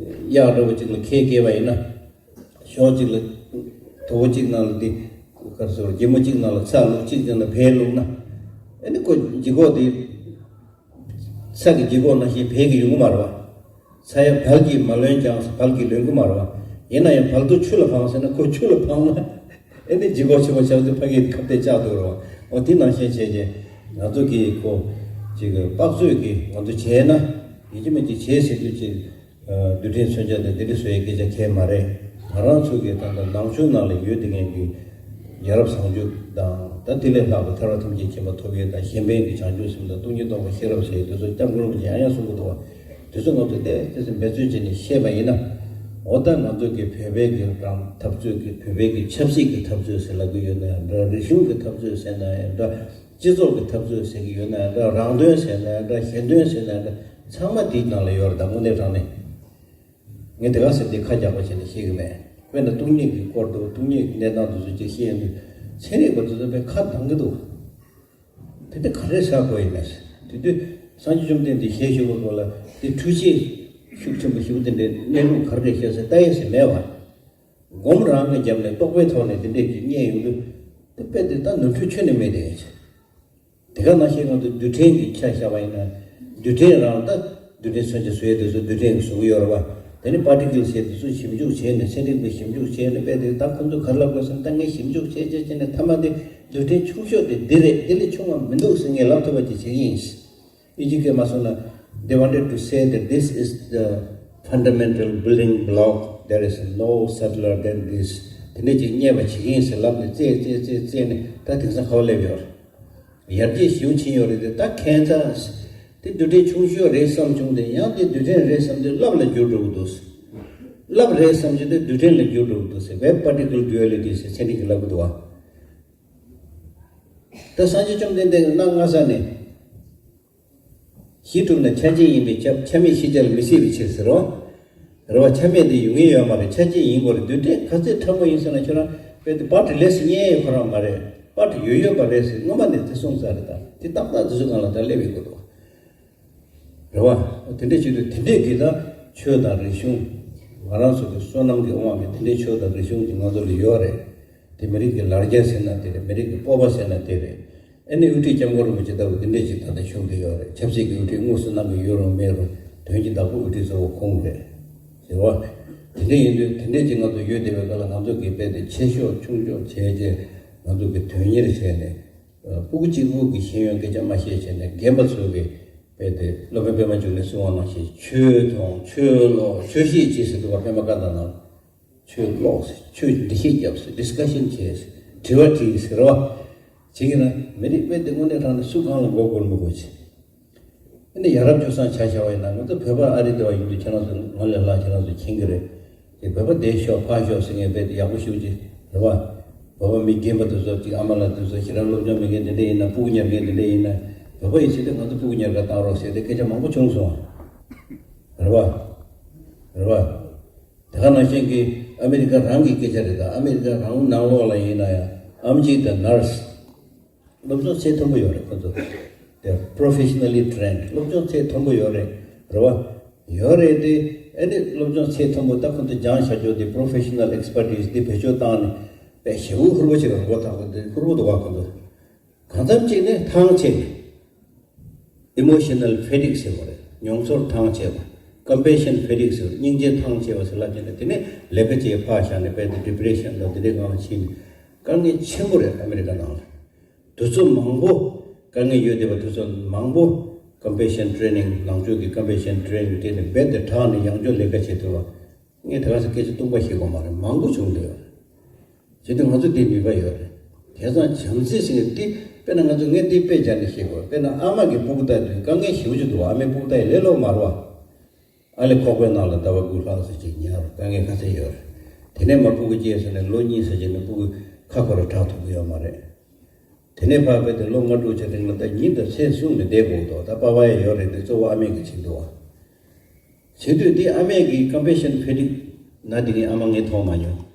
གཡག་འདྲ་བོ་ཅིག་ལ་ཁལ་བཀལ་བ་ཡིན་ན། ཕྱོགས་གཅིག་ལ། དོ་པོ་གཅིག་ནང་ལ་དེ། ག་རེ་ཟེར། སྒྱེ་མོ་གཅིག་ནང་ལ་ཚྭ་བླུགས། གཅིག་ནང་ལ་བལ་བླུགས་ན། ཨ་ནི་ཁོ་ལྗིད་ཁོག་དེ། ཚྭ་གི་ལྗིད་ཁོག་ནང་བཞིན་བལ་གྱི་ཡོང་གི་མ་རེད་བ། ས་ཡ་བལ་གྱིས་མ་ལོན་ཀྱང་བལ་གྱིས་ལོན་གྱི་མ་རེད་བ། ཡིན་ན་ཡང་བལ་དུ་ཆུ་ལ་འཕངས་ཟེར་ན། ཁོ་ཆུ་ལ་འཕངས་ན་ཨ་ནི་ལྗིད་ཁོག་ཆེན་པོ་ཆགས་དུས་ཕ་གིའི་ཁ་གཏད་བཅག་འདུག་རེད་བ། འོ་དེ་ནང་བཞིན་བྱས་རྗེས་ང་ཚོ་གིས་ཁོ་ཅིག་དཔག་ཚོད་ཀྱིས་ང་ཚོ་བྱས་ན། ཡིན་གཅིག་མིན་གཅིག་བྱས་ཟེར་དུས་ཅིག་རྡུལ་ཕྲན་མཚོན་ཆ་དང་དེ་འདྲ་བཟོ་ཡའི་སྐད་ཆ་གང་ཡང་མ་རེད། ང་རང་ཚོ་གི་ད་ལྟ་ནང་ཆོས་ནང་ལ་ཡོད་བསྡད་མཁན་གྱི་ཡ་རབས་བཟང་སྤྱོད་དང་། ད་དེ་ལས་ལྷག་པའི་ཐར་པ་ཐམས་ཅད་མཁྱེན་པ་ཐོབ་ཡས་དང་། གཞན་ཕན་གྱི་བྱང་ཆུབ་སེམས་དང་། སྟོང་ཉིད་རྟོགས་པའི་ཤེས་རབ་ཟེར་ཡས་དེ་ཚོ་སྐྱབས་མགོན་རིན་པོ་ཆེས་ཡང་ཡང་གསུང་གི་འདུག་བ། དེ་ཚོ་ང་ཚོས་ཏོག་ཙམ་འབད་བརྩོན་བྱས་ནས་ཤེས་པ་ཡིན་ན། འོ་ད་ང་ཚོ་གི་བོད་པའི་གི་རང་འཐབ་རྩོད་ཀྱི་བོད་པའི་གི་ཆབ་སྲིད་ཀྱི་འཐབ་རྩོད་ཟེར་ལབ་ཀྱི་ཡོད་ན་ཡང་འདྲ། རིག་གཞུང་གི་འཐབ་རྩོད་ཟེར་ན་ཡང་འདྲ། སྤྱི་ཚོགས་ཀྱི་འཐབ་རྩོད་ཟེར་གྱི་ཡོད་ན་ཡང་འདྲ། རང་དོན་ཟེར་ན་ཡང་འདྲ། གཞན་དོན་ཟེར་ན་ཡང་འདྲ། ཚང་མ་དེའི་ནང་ལ་ཡོད་རེད། ད་དངོས་གནས་དྲང་གནས། ངས་དེ་ག་ཟེར་དེ་ཁ་རྒྱག་པ་བྱས་ནས་བཤད་གི་མེད། དཔེར་ན་སྟོང་ཉིད་ཀྱི་སྐོར་དུ་སྟོང་ཉིད་ཀྱི་གནས་སྟངས་དེ་ཚོ་ཅིག་བཤད་ཡོང་དུས། ཚན་རིག་པ་དེ་ཚོ་དཔེ་ཁ་གདངས་གི་འདུག། དེ་འདྲ་ག་རེ་ཟ་དགོས་ཡིན་ན། དེ་དུས་སངས་རྒྱས་བཅོམ་ལྡན་འདས་ཞལ་བཞུགས་པ་ལ་དེ་འཕྲུལ་ཆས་ཤུགས་ཆེན་པོ་ཞིག་དེ་འདྲའི་གནས་ལུགས་ག་རེ་བཤད་ཟེར་ལྟ་ཡས་ཟེར་མེད་བ། སྒོམ་རང་གི་རྒྱབ་ནས་རྟོག་པའི་ཐོག་ནས་དེ་འདྲས་ཀྱི་རྙེད་ཡོང་དུས། དེ་དཔེ་དེ་ད་ནོར་འཁྲུལ་ཁྱོན་ནས་མེད་དེ། དེ་ག་ནང་བཞིན་ང་ཚོ་རྡུལ་ཕྲན་གྱི་ཆ་བཞག་པ་ཡིན་ན། རྡུལ་ཕྲན་རང་ད་རྡུལ་ཕྲན་མཚོན་ཆ་བཟོ་ཡས་དེ་ཚོ་རྡུལ་ཕྲན་གྱིས་བཟོ་གི་ཡོད་རེད་བ། དེ་ནི་པར་ཊི་ཀལ་ཟེར་དེ་ཚོ་ཞིབ་འཇུག་བྱས་ནས་ཚན་རིག་པས་ཞིབ་འཇུག་བྱས་ནས་དཔེ་དེ་ད་ཁོ་ཚོ་ག་རེ་ལབ་དགོས་ཟེར་ན། ད་ངས་ཞིབ་འཇུག་བྱས་བྱས་བྱས་ནས་མཐའ་མ་དེ་རྡུལ་ཕྲན་ཆུང་ཤོས་དེ་འདི་རེད། འདི་ལས་ཆུང་བ་མི་འདུག་ཟེར་ངས་ལབ་ཐུབ་པ་ཅིག་བྱེད་ཀྱི་ཡིན། དབྱིན་ཇི་སྐད་མ་སོང་ན། They wanted to say that this is the fundamental building block, there is no subtler than this. དེ་འདྲ་ཅིག་རྙེད་པ་བྱེད་ཀྱི་ཡིན་ཟེར་ལབ་ནས་རྩེ་རྩེ་རྩེ་རྩེ་ནས་ད་དེང་སང་ག་པར་སླེབས་ཡོད་རེད། ཡར་རྒྱས་ཞེ་པོ་ཕྱིན་ཡོད་རེད་དེ། ད་ཁྱད་མཚར། དེ་རྡུལ་ཕྲན་ཆུང་ཤོས་རེད་བསམ་བྱུང་སྟེ། ཡང་དེ་རྡུལ་ཕྲན་རེད་བསམ་དུས་རླབས་ལ་འགྱུར་འགྲོ་གི་འདུག། རླབས་རེད་བསམ་བྱུང་དུས་རྡུལ་ཕྲན་ལ་འགྱུར་འགྲོ་གི་འདུག་ཟེར། Wave particle duality ཟེར་ཚན་རིག་གིས་ལབ་གི་འདུག་བ། ད་སངས་རྒྱས་བཅོམ་ལྡན་འདས་ཀྱིས་གནའ་སྔ་ས་ནས། གཞི་གྲུབ་ན་ཆ་ཅན་ཡིན་པས་ཁྱབ། ཆ་མེད་ཤེས་བྱ་ལ་མི་སྲིད་པའི་ཕྱིར་ཟེར་རོ། རེད་བ། ཆ་མེད་དེ་ཡོང་ཡས་ཡོད་མ་རེད། ཆ་ཅན་ཡིན་དགོས་རེད། རྡུལ་ཕྲན་ག་ཚོད་ཕྲ་མོ་ཡིན་ཟེར་ན། ཁྱོད་རང་དཔེ་དེ་པར་ཊི་ལས་སུ་རྙེད་ཡས་ཁོ་རང་མ་རེད། པར་ཊི་ཡོད་ཡོད་པ་རེད་ཟེར་སྔོན་མ་ནས་དེ་གསུངས་ཚར་རེད། ད་དེ་ཏག་ཏག་དེ་ཚོ་སྒང་ལ་ད་སླེབས་ཡོང་གི་འདུག། རེད་བ། དེ་འདྲས་བྱེད་དུས་དེ་འདྲས་ཀྱི་ད་ཆོས་དང་རིག་གཞུང་། ང་རང་ཚོ་གི་བསོད་ནམས་ཀྱི་དབང་གིས་དེ་འདྲས་ཆོས་དང་རིག་གཞུང་གི་ང་ཚོ་ལ་ཡོད་རེད། དེ་མི་རིགས་ཀྱི་ལར་རྒྱ་ཟེར་ན་དེ་རེད། མི་རིགས་ཀྱི་སྤོབས་པ་ཟེར་ན་དེ་རེད། ཨ་ནི་དབུ་ཁྲིད་སྐྱབས་མགོན་རིན་པོ་ཆེ་ལྟ་བུ་དེ་འདྲས་ཅིག་ད་ལྟ་བཞུགས་བསྡད་ཡོད་རེད། ཆབ་སྲིད་ཀྱི་དབུ་ཁྲིད་དངོས་སུ་གནང་གི་ཡོད་རུང་མེད་རུང་། དོན་གྱི་བདག་པོ་དབུ་ཁྲིད་གཙོ་བོ་ཁོང་རེད། ཟེར་བ། དེ་འདྲས་ཡིན་དུས་དེ་འདྲས་ཅིག་ང་ཚོ་ཡོད་བསྡད་པའི་སྐབས་ལ། ང་ཚོ་གིས་རྦད་དེ་ཆེ་ཤོས་ཆུང་ཤོས་བྱས་རྗེས། ང་ཚོ་གིས་དོན་གཉེར་བྱས་ནས། སྤུ་གུ་གཅིག་པུ་གི་ཤེས་ཡོན་སྐད་ཆ་མ་བཤད་བྱས་ནས། རྒན་པ་ཚོ་གིས་རྦད་དེ་སློབ་དཔོན་པད་མ་འབྱུང་གནས་གསུང་བ་ནང་བཞིན། ཆོས་མཐོང་། ཆོས་ཀློག། ཆོས་བཤད་བྱེད་ཟེར་འདུག་བ། པད་མ་བཀའ་ཐང་ནང་། ཆོས་ཀློག་ཟེར། ཆོས་འདྲི་བཤད་རྒྱབ་ཟེར། ཌི་སི་ཀ་ཤན་བྱས་ཟེར། དྲི་བ་དྲིས་ཟེར་བ། བྱེད་ཀྱི་ན། མི་རིགས་དཔེ་དེ་དངོས་གནས་དྲང་གནས་སུ་གང་ལ་མགོ་སྒུར་མི་དགོས་བྱེད། ཨ་ནི་ཡ་རབས་སྤྱོད་བཟང་ཆ་བཞག་པ་ཡིན་ན། ང་ཚོ་བོད་པ་ཨ་རི་སྡེ་བ་ཡིན་དུས། ཁྱེད་རང་ཚོ་ང་ལས་ལྷག་ཁྱེད་རང་ཚོ་མཁྱེན་གྱི་རེད། དེ་བོད་པ་འདིར་ཤོག་ཕར་ཤོག་ཟེར་མཁན་དཔེ་དེ་ཡག་པོ་ཞེ་པོ་ཅིག་རེད་བ། བོད་པ་མི་རྒན་པ་དེ་ཚོ་ཅིག་ཨ་མ་ལགས་དེ་ཚོ་ཞེ་དྲག་སློབ་སྦྱོང་མེད་མཁན་དེ་འདྲ་ཡིན་ན། སྤུ་གུ་ཉར་མཁན་དེ་འདྲ་ཡིན་ན། བོད་པ་ཡིན་ཕྱིན་དུས་ང་ཚོ་སྤུ་གུ་ཉར་གར་བཏང་རོགས་ཟེར་ཏེ་སྐད་ཆ་མང་པོ་བྱུང་སོང་བ། རེད་བ། རེད་བ། དེ་ག་ནང་བཞིན་གྱི་ཨ་མེ་རི་ཀ་རང་གི་སྐད་ཆ་རེད། ད་ཨ་མེ་རི་ཀ་རང་ནང་ལོགས་ལ་ཡིན་ན་ཡང་། ཨམ་ཆི་དང་ནར་སི། སློབ་སྦྱོང་ཚད་མཐོན་པོ་ཡོད་རེད་ཁོ་ཚོ། They are professionally trained. སློབ་སྦྱོང་ཚད་མཐོན་པོ་ཡོད་རེད། རེད་བ། ཡོད་རེད་དེ། ཨ་ནི་སློབ་སྦྱོང་ཚད་མཐོན་པོ་ད་ཁོ་ཚོ་སྦྱངས་བཞག་རྒྱུ་དེ། professional expertise དེ་བེད་སྤྱོད་བཏང་ནས་དཔེ་ཞེ་པོ་ཧུར་པོ་བྱེད་པ། མགོ་ཐག་པོ་དེ་ཧུར་པོ་འདུག་ག་ཁོ་ཚོ། གང་འཚམ་ཅིག་ནས་ཐང་ཆད་ནས། Emotional fatigue ཟེར་བ་རེད། མྱོང་ཚོར་ཐང་ཆད་པ། Compassion fatigue ཟེར་བ། སྙིང་རྗེ་ཐང་ཆད་པ་ཟེར་ལབ་བྱས་ནས། དེ་ནས་ལས་ཀ་བྱེད་ཕར་བཞག་ནས་དཔེ་དེ་depression དང་དེ་འདྲའི་སྒང་ལ་ཕྱིན་ནས། དཀའ་ངལ་ཆེན་པོ་རེད་ཨ་མེ་རི་ཀ་ནང་ལ། དུས་ཚོད་མང་པོ། དཀའ་ངལ་ཡོད་བསྡད་པ་དུས་ཚོད་མང་པོ། Compassion training ནང་ཆོས་ཀྱི་compassion training དེ་ནས་རྦད་དེ་དྲག་ནས་ཡང་བསྐྱར་ལས་ཀ་བྱེད་ཐུབ་པ། ངས་དེ་ག་ཚོད་སྐད་ཆ་སྟོང་པ་བཤད་དགོས་མ་རེད། མང་པོ་བྱུང་འདུག། བྱེད་དུས་ང་ཚོ་དེ་ནུས་པ་ཡོད་རེད། དེང་སང་བྱམས་བརྩེ་ཟེར་མཁན་དེ། དཔེར་ན་ང་ཚོ་ངས་དེ་དཔེ་སྦྱར་ནས་བཤད་དགོས། དཔེར་ན་ཨ་མ་གིས་སྤུ་གུ་ལྟ་དུས་དཀའ་ངལ་ཞེ་པོ་ཅིག་འདུག། ཨ་མའི་སྤུ་གུ་ལྟ་ཡི་ལས་སླ་པོ་མ་རེད་བ། ཨ་ལས་ཁོག་པའི་ནང་ལ་ཟླ་བ་དགུ་ལྷག་ཙམ་ཅིག་ཉལ་རོགས། དཀའ་ངལ་ག་ཚད་ཡོད་རེད། དེ་ནས་མར་སྤུ་གུ་སྐྱེས་ཟེར་ནས་ལོ་གཉིས་ཙམ་ཅིག་ནས་སྤུ་གུ་ཁ་འཁོར་ར་དྲག་ཐུབ་ཀྱི་ཡོད་མ་རེད། དེ་ནས་ཕར་རྦད་དེ་ལོ་ལྔ་དྲུག་ཙམ་རིང་ལ་ད་ཉིན་དང་མཚན་བཟུང་ནས་བསྡད་དགོས་འདུག། ད་པ་ཕ་ཡ་ཡོད་རེད་དེ། གཙོ་བོ་ཨ་མས་ཀྱིས་བྱེད་འདུག་བ། བྱེད་དུས་དེ་ཨ་མས་ཀྱིས་compassion fatigue ན་དེ་ངས་ཨ་མ་ངས་མཐོང་མ་མྱོང་།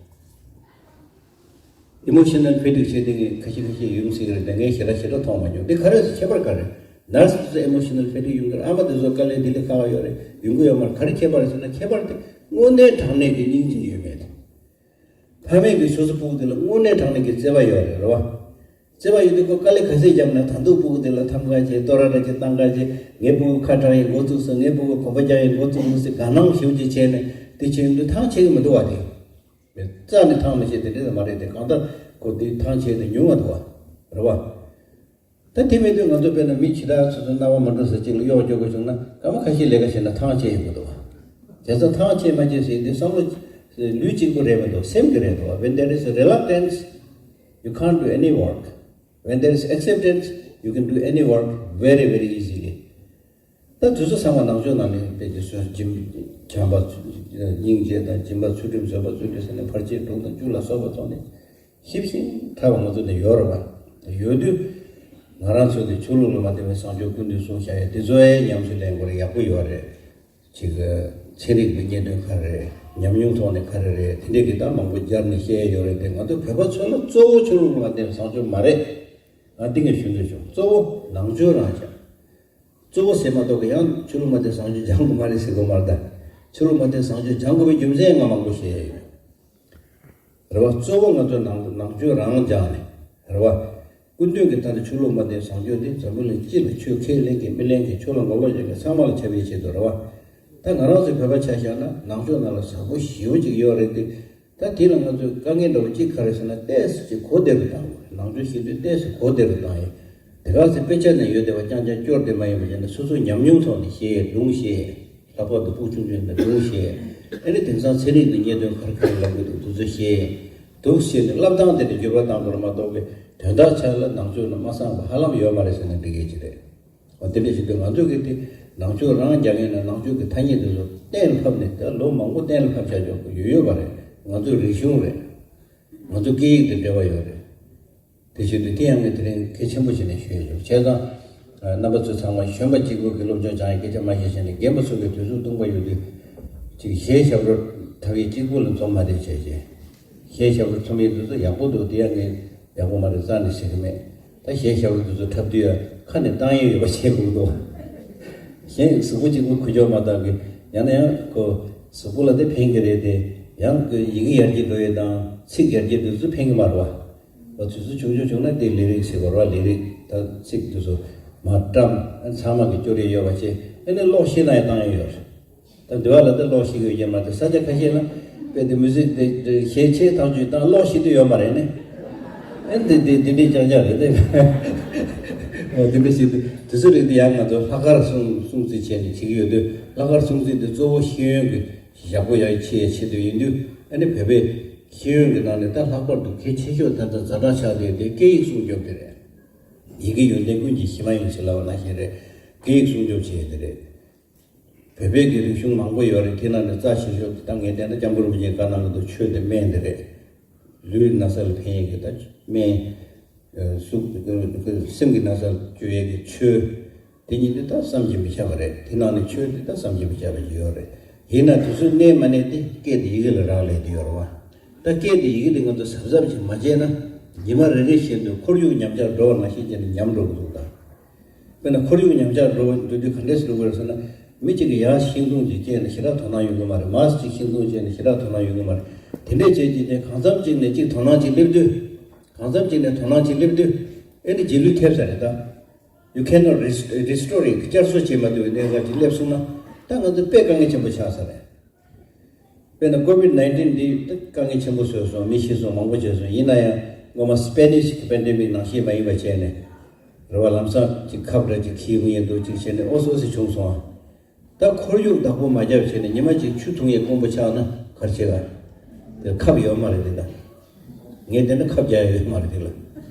Emotional fatigue བྱེད་དེ་ངས་ཁ་ཤས་ཁ་ཤས་ཡོང་སྲིད་ཀྱི་རེད་དེ། ངས་ཞེ་དྲག་ཞེ་དྲག་མཐོང་མ་མྱོང་། དེ་ག་རེ་ཟེར། ཁྱད་པར་ག་རེ། Nurse དེ་ཚོ་emotional fatigue ཡོང་གི་རེད། ཨ་མ་དེ་ཚོ་དཀའ་ལས་དེ་ལས་ཁག་ཡོད་རེད། ཡོང་གི་ཡོད་མ་རེད། ག་རེ་ཁྱད་པར་ཟེར་ན། ཁྱད་པར་དེ་དངོས་གནས་དྲང་གནས་ཀྱི་སྙིང་རྗེ་ཡོད་མེད་དེ། ཕ་མས་ཀྱིས་སོ་སོ་སྤུ་གུ་དེ་ལ་དངོས་གནས་དྲང་གནས་ཀྱི་བརྩེ་བ་ཡོད་རེད། རེད་བ། བརྩེ་བ་ཡོད་དུས་ཁོ་དཀའ་ལས་ག་ཚད་བརྒྱབ་ན། ད་དུང་སྤུ་གུ་དེ་ལ་འཐམ་ག་བྱེད། བསྟོད་ར་འདྲ་ཅིག་བཏང་ག་བྱེད། ངའི་སྤུ་གུ་ཁ་གྲག་ཡས་འགོ་བཙུགས་སོང་། ངའི་སྤུ་གུ་གོམ་པ་རྒྱག་ཡས་འགོ་བཙུགས་སོང་ཟེར་དགའ་སྣང་ཞེ་པོ་ཅིག་བྱས་ནས་དེ་བྱེད་ཡོང་དུས་ཐང་ཆད་ཀྱི་མི་འདུག་བ། དེ་རྩ་ནས་ཐང་མི་ཆད། དེ་འདྲ་མ་རེད་དེ། གང་ལྟར་ཁོ་དེ་ཐང་ཆད་ནས་ཉུང་བ་འདུག་བ། རེད་བ། ད་དེ་མེད་དུས་ང་ཚོ་དཔེར་ན་མི་ཇི་ལྟར་སོ་སོའི་སྣང་བ་མ་འགྲོ་ས་ཅིག་ལ་གཡོག་བཅོ་དགོས་བྱུང་ན། སྐར་མ་ཁ་ཤས་ལས་ཀ་བྱས་ན་ཐང་ཆད་ཡོང་གི་འདུག་བ། བྱས་ཙང་ཐང་ཆད་མ་ཆད་ཟེར་དུས་བསམ་བློ་ལུས་གཅིག་པུ་རེད་མི་འདུག། སེམས་ཀྱི་རེད་འདུག་བ། When there is a reluctance, you can't do any work. When there is acceptance, you can do any work very, very easily. ད་དུས་ཚོད་ཚང་མ་ནང་ཆོས་ནང་ནས་དཔེ་ཀྱི་སོན་སྦྱིན་བྱམས་པ་སྙིང་རྗེ་དང་སྦྱིན་པ་ཚུལ་ཁྲིམས་བཟོད་པ་ཚུལ་ཁྲིམས་ཟེར་ནས་ཕར་ཕྱིན་དྲུག་དང་བཅུ་ལ་སོགས་པ་ཐོག་ནས་ཞིབ་ཞིང་ཕྲ་བ་ང་ཚོ་ནས་ཡོད་རེད་བ། ཡོད་དུས་ང་རང་ཚོ་གི་ཆོས་ལུགས་ལ་མ་བརྟེན་པའི་བཟང་སྤྱོད་ཀུན་འདུས་གསུངས་བཞག་ཡ་དེ་ཚོ་ཡང་ཉམས་སུ་ལེན་དགོས་རེད། ཡག་པོ་ཡོད་རེད། ཅིག་ཚན་རིག་གི་རྙེད་དོན་ག་རེ་རེད། ཉམས་མྱོང་ཐོག་ནས་ག་རེ་རེད། དེ་འདྲས་ཀྱི་ད་མང་པོ་སྦྱར་ནས་བཤད་ཡ་ཡོད་རེད་དེ། ང་ཚོ་བོད་པ་ཚོ་ལ་གཙོ་བོ་ཆོས་ལུགས་ལ་མ་བརྟེན་བཟང་སྤྱོད་མ་རེད། ང་འདི་ངས་ཞུ་འདོད་བྱུང་། གཙོ་བོ་ནང་ཆོས་རང་བྱ། གཙོ་བོ་ཟེར་མ་གཏོགས་ཀྱི་ཡང་ཆོས་ལུགས་མ་བརྟེན་བཟང་སྤྱོད་སྦྱང་དགོས་མ་རེད་ཟེར་དགོས་མ་རེད་ད། ཆོས་ལུགས་མ་བརྟེན་བཟང་སྤྱོད་སྦྱང་དགོས་པའི་རྒྱུ་མཚན་ང་མང་པོ་བཤད་ཡ་ཡོད། རེད་བ། གཙོ་བོ་ང་ཚོ་ནང་ནང་ཆོས་རང་སྦྱངས་ནས་རེད་བ། སྐུ་མདུན་གྱིས་ད་ལྟ་ཆོས་ལུགས་མ་བརྟེན་བཟང་སྤྱོད་དེ་འཛམ་བུ་གླིང་སྤྱི་ལ་ཆོས་ཁས་ལེན་གྱི་མི་ལེན་གྱི་ཆོས་ལ་ངོ་ལོག་བྱེད་མཁན་ཚང་མ་ལ་ཁྱབ་པའི་ཆེད་དུ་རེད་བ། ད་ང་རང་ཚོའི་བོད་པ་ཆ་བཞག་ན་ནང་ཆོས་ནང་ལ་ཟབ་པོ་ཞེ་པོ་ཅིག་ཡོད་རེད་དེ། ད་དེ་ལ་ང་ཚོས་དཀའ་ངལ་འདྲ་བོ་གཅིག་ག་རེ་ཟེར་ན། ཏོག་ཙམ་ཅིག་གོ་བདེ་རུ་བཏང་དགོས་རེད། ནང་ཆོས་ཤེས་དུས་ཏོག་ཙམ་གོ་བདེ་རུ་བཏང་ཡིན། དེ་ག་ཚོད་དཔེ་ཆ་ནས་ཡོད་བསྡད་པ་རྐྱང་རྐྱང་སྐྱོར་བསྡད་མ་ཡིན་པ་བྱས་ན། སོ་སོའི་ཉམས་མྱོང་ཐོག་ནས་བཤད། སྒྲུང་བཤད། ལྷག་པར་དུ་སྤུ་གུ་ཆུང་ཆུང་དེ་སྒྲུང་བཤད། ཨ་ནི་དེང་སང་ཚན་རིག་གི་རྙེད་དོན་ག་རེ་ག་རེ་ལབ་ཀྱི་འདུག་དེ་ཚོ་བཤད། འདུག་བཤད་ནས་བསླབ་སྟངས་དེ་ལ་འགྱུར་བ་བཏང་དགོས་རེད་མ་གཏོགས་པའི་དོན་དག་ཆ་ལ་ནང་ཆོས་ནང་མ་གསང་བ་ཧ་ལམ་ཡོད་མ་རེད་ཟེར་ན་འགྲིག་གི་ཅིག་རེད། འོ་དེ་འདྲ་ཞིག་འདུག་ང་ཚོ་གི་དེ་ནང་ཆོས་རང་རྒྱག་མཁན་ནང་ནང་ཆོས་ཀྱི་ཐ་སྙད་དེ་ཚོ་གཏན་ལ་ཕབ་ནས། ད་ལོ་མང་པོ་གཏན་ལ་ཕབ་བཞག་ཆོག་ཡོད་ཡོད་པ་རེད། ང་ཚོའི་རིག་གཞུང་རེད། ང་ཚོའི་སྐད་ཡིག་དང་འབྲེལ་བ་ཡོད་རེད། དེ་བཞིན་དུ་དེ་ཡང་ངས་དེ་རིང་གལ་ཆེན་པོ་བྱས་ནས་ཞུ་ཡི་ཡོད། བྱས་ཙང་རྣམ་པ་ཚོ་ཚང་མ་གཞོན་པ་གཅིག་པུ་གི་སློབ་སྦྱོང་སྦྱང་ཡའི་སྐད་ཆ་མ་བཤད་བྱས་ནས། རྒན་པ་ཚོ་གི་དུས་ཚོད་ཐུང་པ་ཡོད་དུས་ཅིག་གཞས་ཞབས་བྲོ་འཁྲབ་ཡས་གཅིག་པུ་ལ་འཛོམས་མ་བསྡད་བྱས་བྱས། གཞས་ཞབས་བྲོ་འཁྲབ་ཡས་དུས་ཚོད་ཡག་པོ་འདུག་དེ་ཡང་ངས་ཡག་པོ་མ་རེད་རྩ་ནས་ཟེར་གི་མེད། ད་གཞས་ཞབས་བྲོ་དུས་ཚོད་འཁྲབ་དུས་ཡ་ཁ་ནས་བཏང་ཡས་ཡོད་པ་བྱེད་དགོས་འདུག་གཞན་གཟུགས་པོ་གཅིག་པུ་ཁུ་ཅོག་མ་བཏང་གི། ཡང་ན་ཡང་ཁོ་གཟུགས་པོ་ལ་དེ་ཕན་གི་རེད་དེ། ཡང་ཡི་གེ་ཡར་རྒྱས་འགྲོ་ཡས་དང་ཚིག་ཡར་རྒྱས་དུས་ཚོད་ཕན་གི་མ་རེད་བ། ལོ་དུས་ཚོད་ཆུང་ཆུང་བྱུང་ན་དེ་ལས་རིགས་ཟེར་བ་རེད་བ། ལས་རིགས་ད་ཚིག་དུས་ཚོད་མ་བཀྲམ། ཨ་ཚང་མ་གི་སྐྱོར་ཡས་ཡོད་པ་བྱས། ཨ་ནི་ཀློག་ཤེས་ན་ཡང་བཏང་ཡས་ཡོད་རེད། ད་འདི་བ་ལ་ད་ཀློག་ཤེས་ཀྱི་ཡོད་མ་རེད། ས་ཆ་ཁ་ཤས་ལ་དཔེ་དེ་མུ་ཟིག་དེ་གཞས་ཆེ་ཐག་ཆོད་བཏང་ཀློག་ཤེས་དུས་ཡོད་མ་རེད་ནི། ཨ་འདི་འདི་འདི་འདྲའི་ཅང་ཅང་རེད་དེ། འདི་འདྲ་ཞིག་དུས་ཚོད་རིག་དེ་ཡང་ང་ཚོ་ལྷག་དཀར་སྲུང་སྲུང་བརྩི་བྱས་ནས་བྱེད་ཀྱི་ཡོད་དུས། ལྷག་དཀར་སྲུང་བརྩི་དེ་གཙོ་བོ་ཤེས་ཡོན་གྱི་ཞག་པོ་ཡག་ཆེ་ཆེད་དུ་ཡིན་དུས། ཨ་ནི་བོད་པའི་ཤེས་ཡོན་གྱི་ནང་ནས་ད་ལྷག་པར་དུ་གལ་ཆེ་ཤོས་ད་ལྟ་ཛ་དྲག་ཆགས་བསྡད་དེ་སྐད་ཡིག་སྲུང་སྐྱོབ་དེ་རེད། ཡི་གེ་ཡོན་ཏན་ཀུན་གྱི་གཞི་མ་ཡིན་ཞེས་ལབ་པ་ནང་བཞིན་རེད། སྐད་ཡིག་སྲུང་སྐྱོབ་བྱེད་ཡས་དེ་རེད། བོད་པའི་གི་རིག་གཞུང་མང་པོ་ཡོད་རེད། དེ་ནང་ནས་རྩ་ཆེ་ཤོས་དེ་ད་ངས་བལྟས་ན་སྐྱབས་མགོན་རིན་པོ་ཆེས་བཀའ་གནང་གི་འདུག་ཆོས་དེ་སྨན་དེ་རེད། ལུས་ན་ཚ་ལ་ཕན་ཡས་ཀྱི་ད་སྨན། ཨ་གཟུགས་སེམས་ཀྱི་ན་ཚ་བཅོས་ཡས་ཀྱི་ཆོས། དེ་གཉིས་དེ་ད་བསམ་གྱིས་མི་ཁྱབ་པ་རེད། དེ་ནང་ནས་ཆོས་དེ་ད་བསམ་གྱིས་མི་ཁྱབ་པ་ཞིག་ཡོད་རེད། ཡིན་ན་དུས་ཚོད་གནས་མ་གནས་དེ་སྐད་དེ་ཡི་གེ་ལ་རག་ལས་དེ་ཡོད་རེད་བ། ད་སྐད་དེ་ཡི་གེ་དེ་ང་ཚོ་གཟབ་གཟབ་ཅིག་མ་བྱས་ན། ཉི་མ་རེ་རེ་བཞིན་དུ་ཁོར་ཡུག་ཉམས་ཆག་འགྲོ་བ་ནང་བཞིན་བྱས་ནས་ཉམས་འགྲོ་གི་འདུག་ད། དཔེར་ན་ཁོར་ཡུག་ཉམས་ཆག་འགྲོ་འགྲོ་དུས་ག་འདྲས་སེ་འགྲོ་གི་རེད་ཟེར་ན། མི་གཅིག་གིས་ཡར་ཤིང་སྡོང་གཅིག་བཅད་ནས་ཞེ་དྲག་དོ་སྣང་ཡོང་གི་མ་རེད། མར་གཅིག་ཤིང་སྡོང་བཅད་ནས་ཞེ་དྲག་དོ་སྣང་ཡོང་གི་མ་རེད། དེ་འདྲས་བྱས་བྱས་ནས་གང་འཚམ་གཅིག་ནས་གཅིག་དོ་སྣང་གཅིག་སླེབས་དུས། གང་འཚམ་གཅིག་ནས་དོ་སྣང་གཅིག་སླེབས་དུས། ཨེ་ནི་རྗེས་ལུས་ཐེབས་ས་རེད་ད། You cannot rest- restore it. བསྐྱར་གསོ་བྱེད་མ་ཐུབ་པའི་གནས་སྐབས་ཅིག་སླེབས་སོང་ན། ད་ང་ཚོ་དཔེ་དཀའ་ངལ་ཆེན་པོ་ཆགས་ས་རེད། དཔེར་ན་ཀོ་བིད་ནའིན་ཊིན་འདི་ད་དཀའ་ངལ་ཆེན་པོ་བཟོས་སོང་། མི་ཤི་སོང་། མང་པོ་བྱས་སོང་། ཡིན་ན་ཡང་སྔོན་མ་སི་པེ་ནིཤ་གི་པེན་ཌེ་མིག་ནང་བཞིན་མ་ཡིན་པ་བྱས་ནས། རེད་བ། ལམ་སང་ཅིག་ཁབ་འདྲ་ཅིག་འཁྱེར་ཡོང་གི་འདུག་ཅིག་བྱས་ནས་ཨོ་སི་ཨོ་སི་བྱུང་སོང་ཨ། ད་ཁོར་ཡུག་བདག་པོ་མ་བརྒྱབ་བྱས་ནས་ཉི་མ་གཅིག་ཆུ་འཐུང་ཡས་དཀོན་པོ་ཆགས་ན་ག་རེ་བྱེད་ག་དེ་ཁབ་ཡོད་མ་རེད་དེ་ད། ངས་དེ་འདྲ་ཁབ་རྒྱག་ཡ་ཡོད་མ་རེད་དེ་ལ།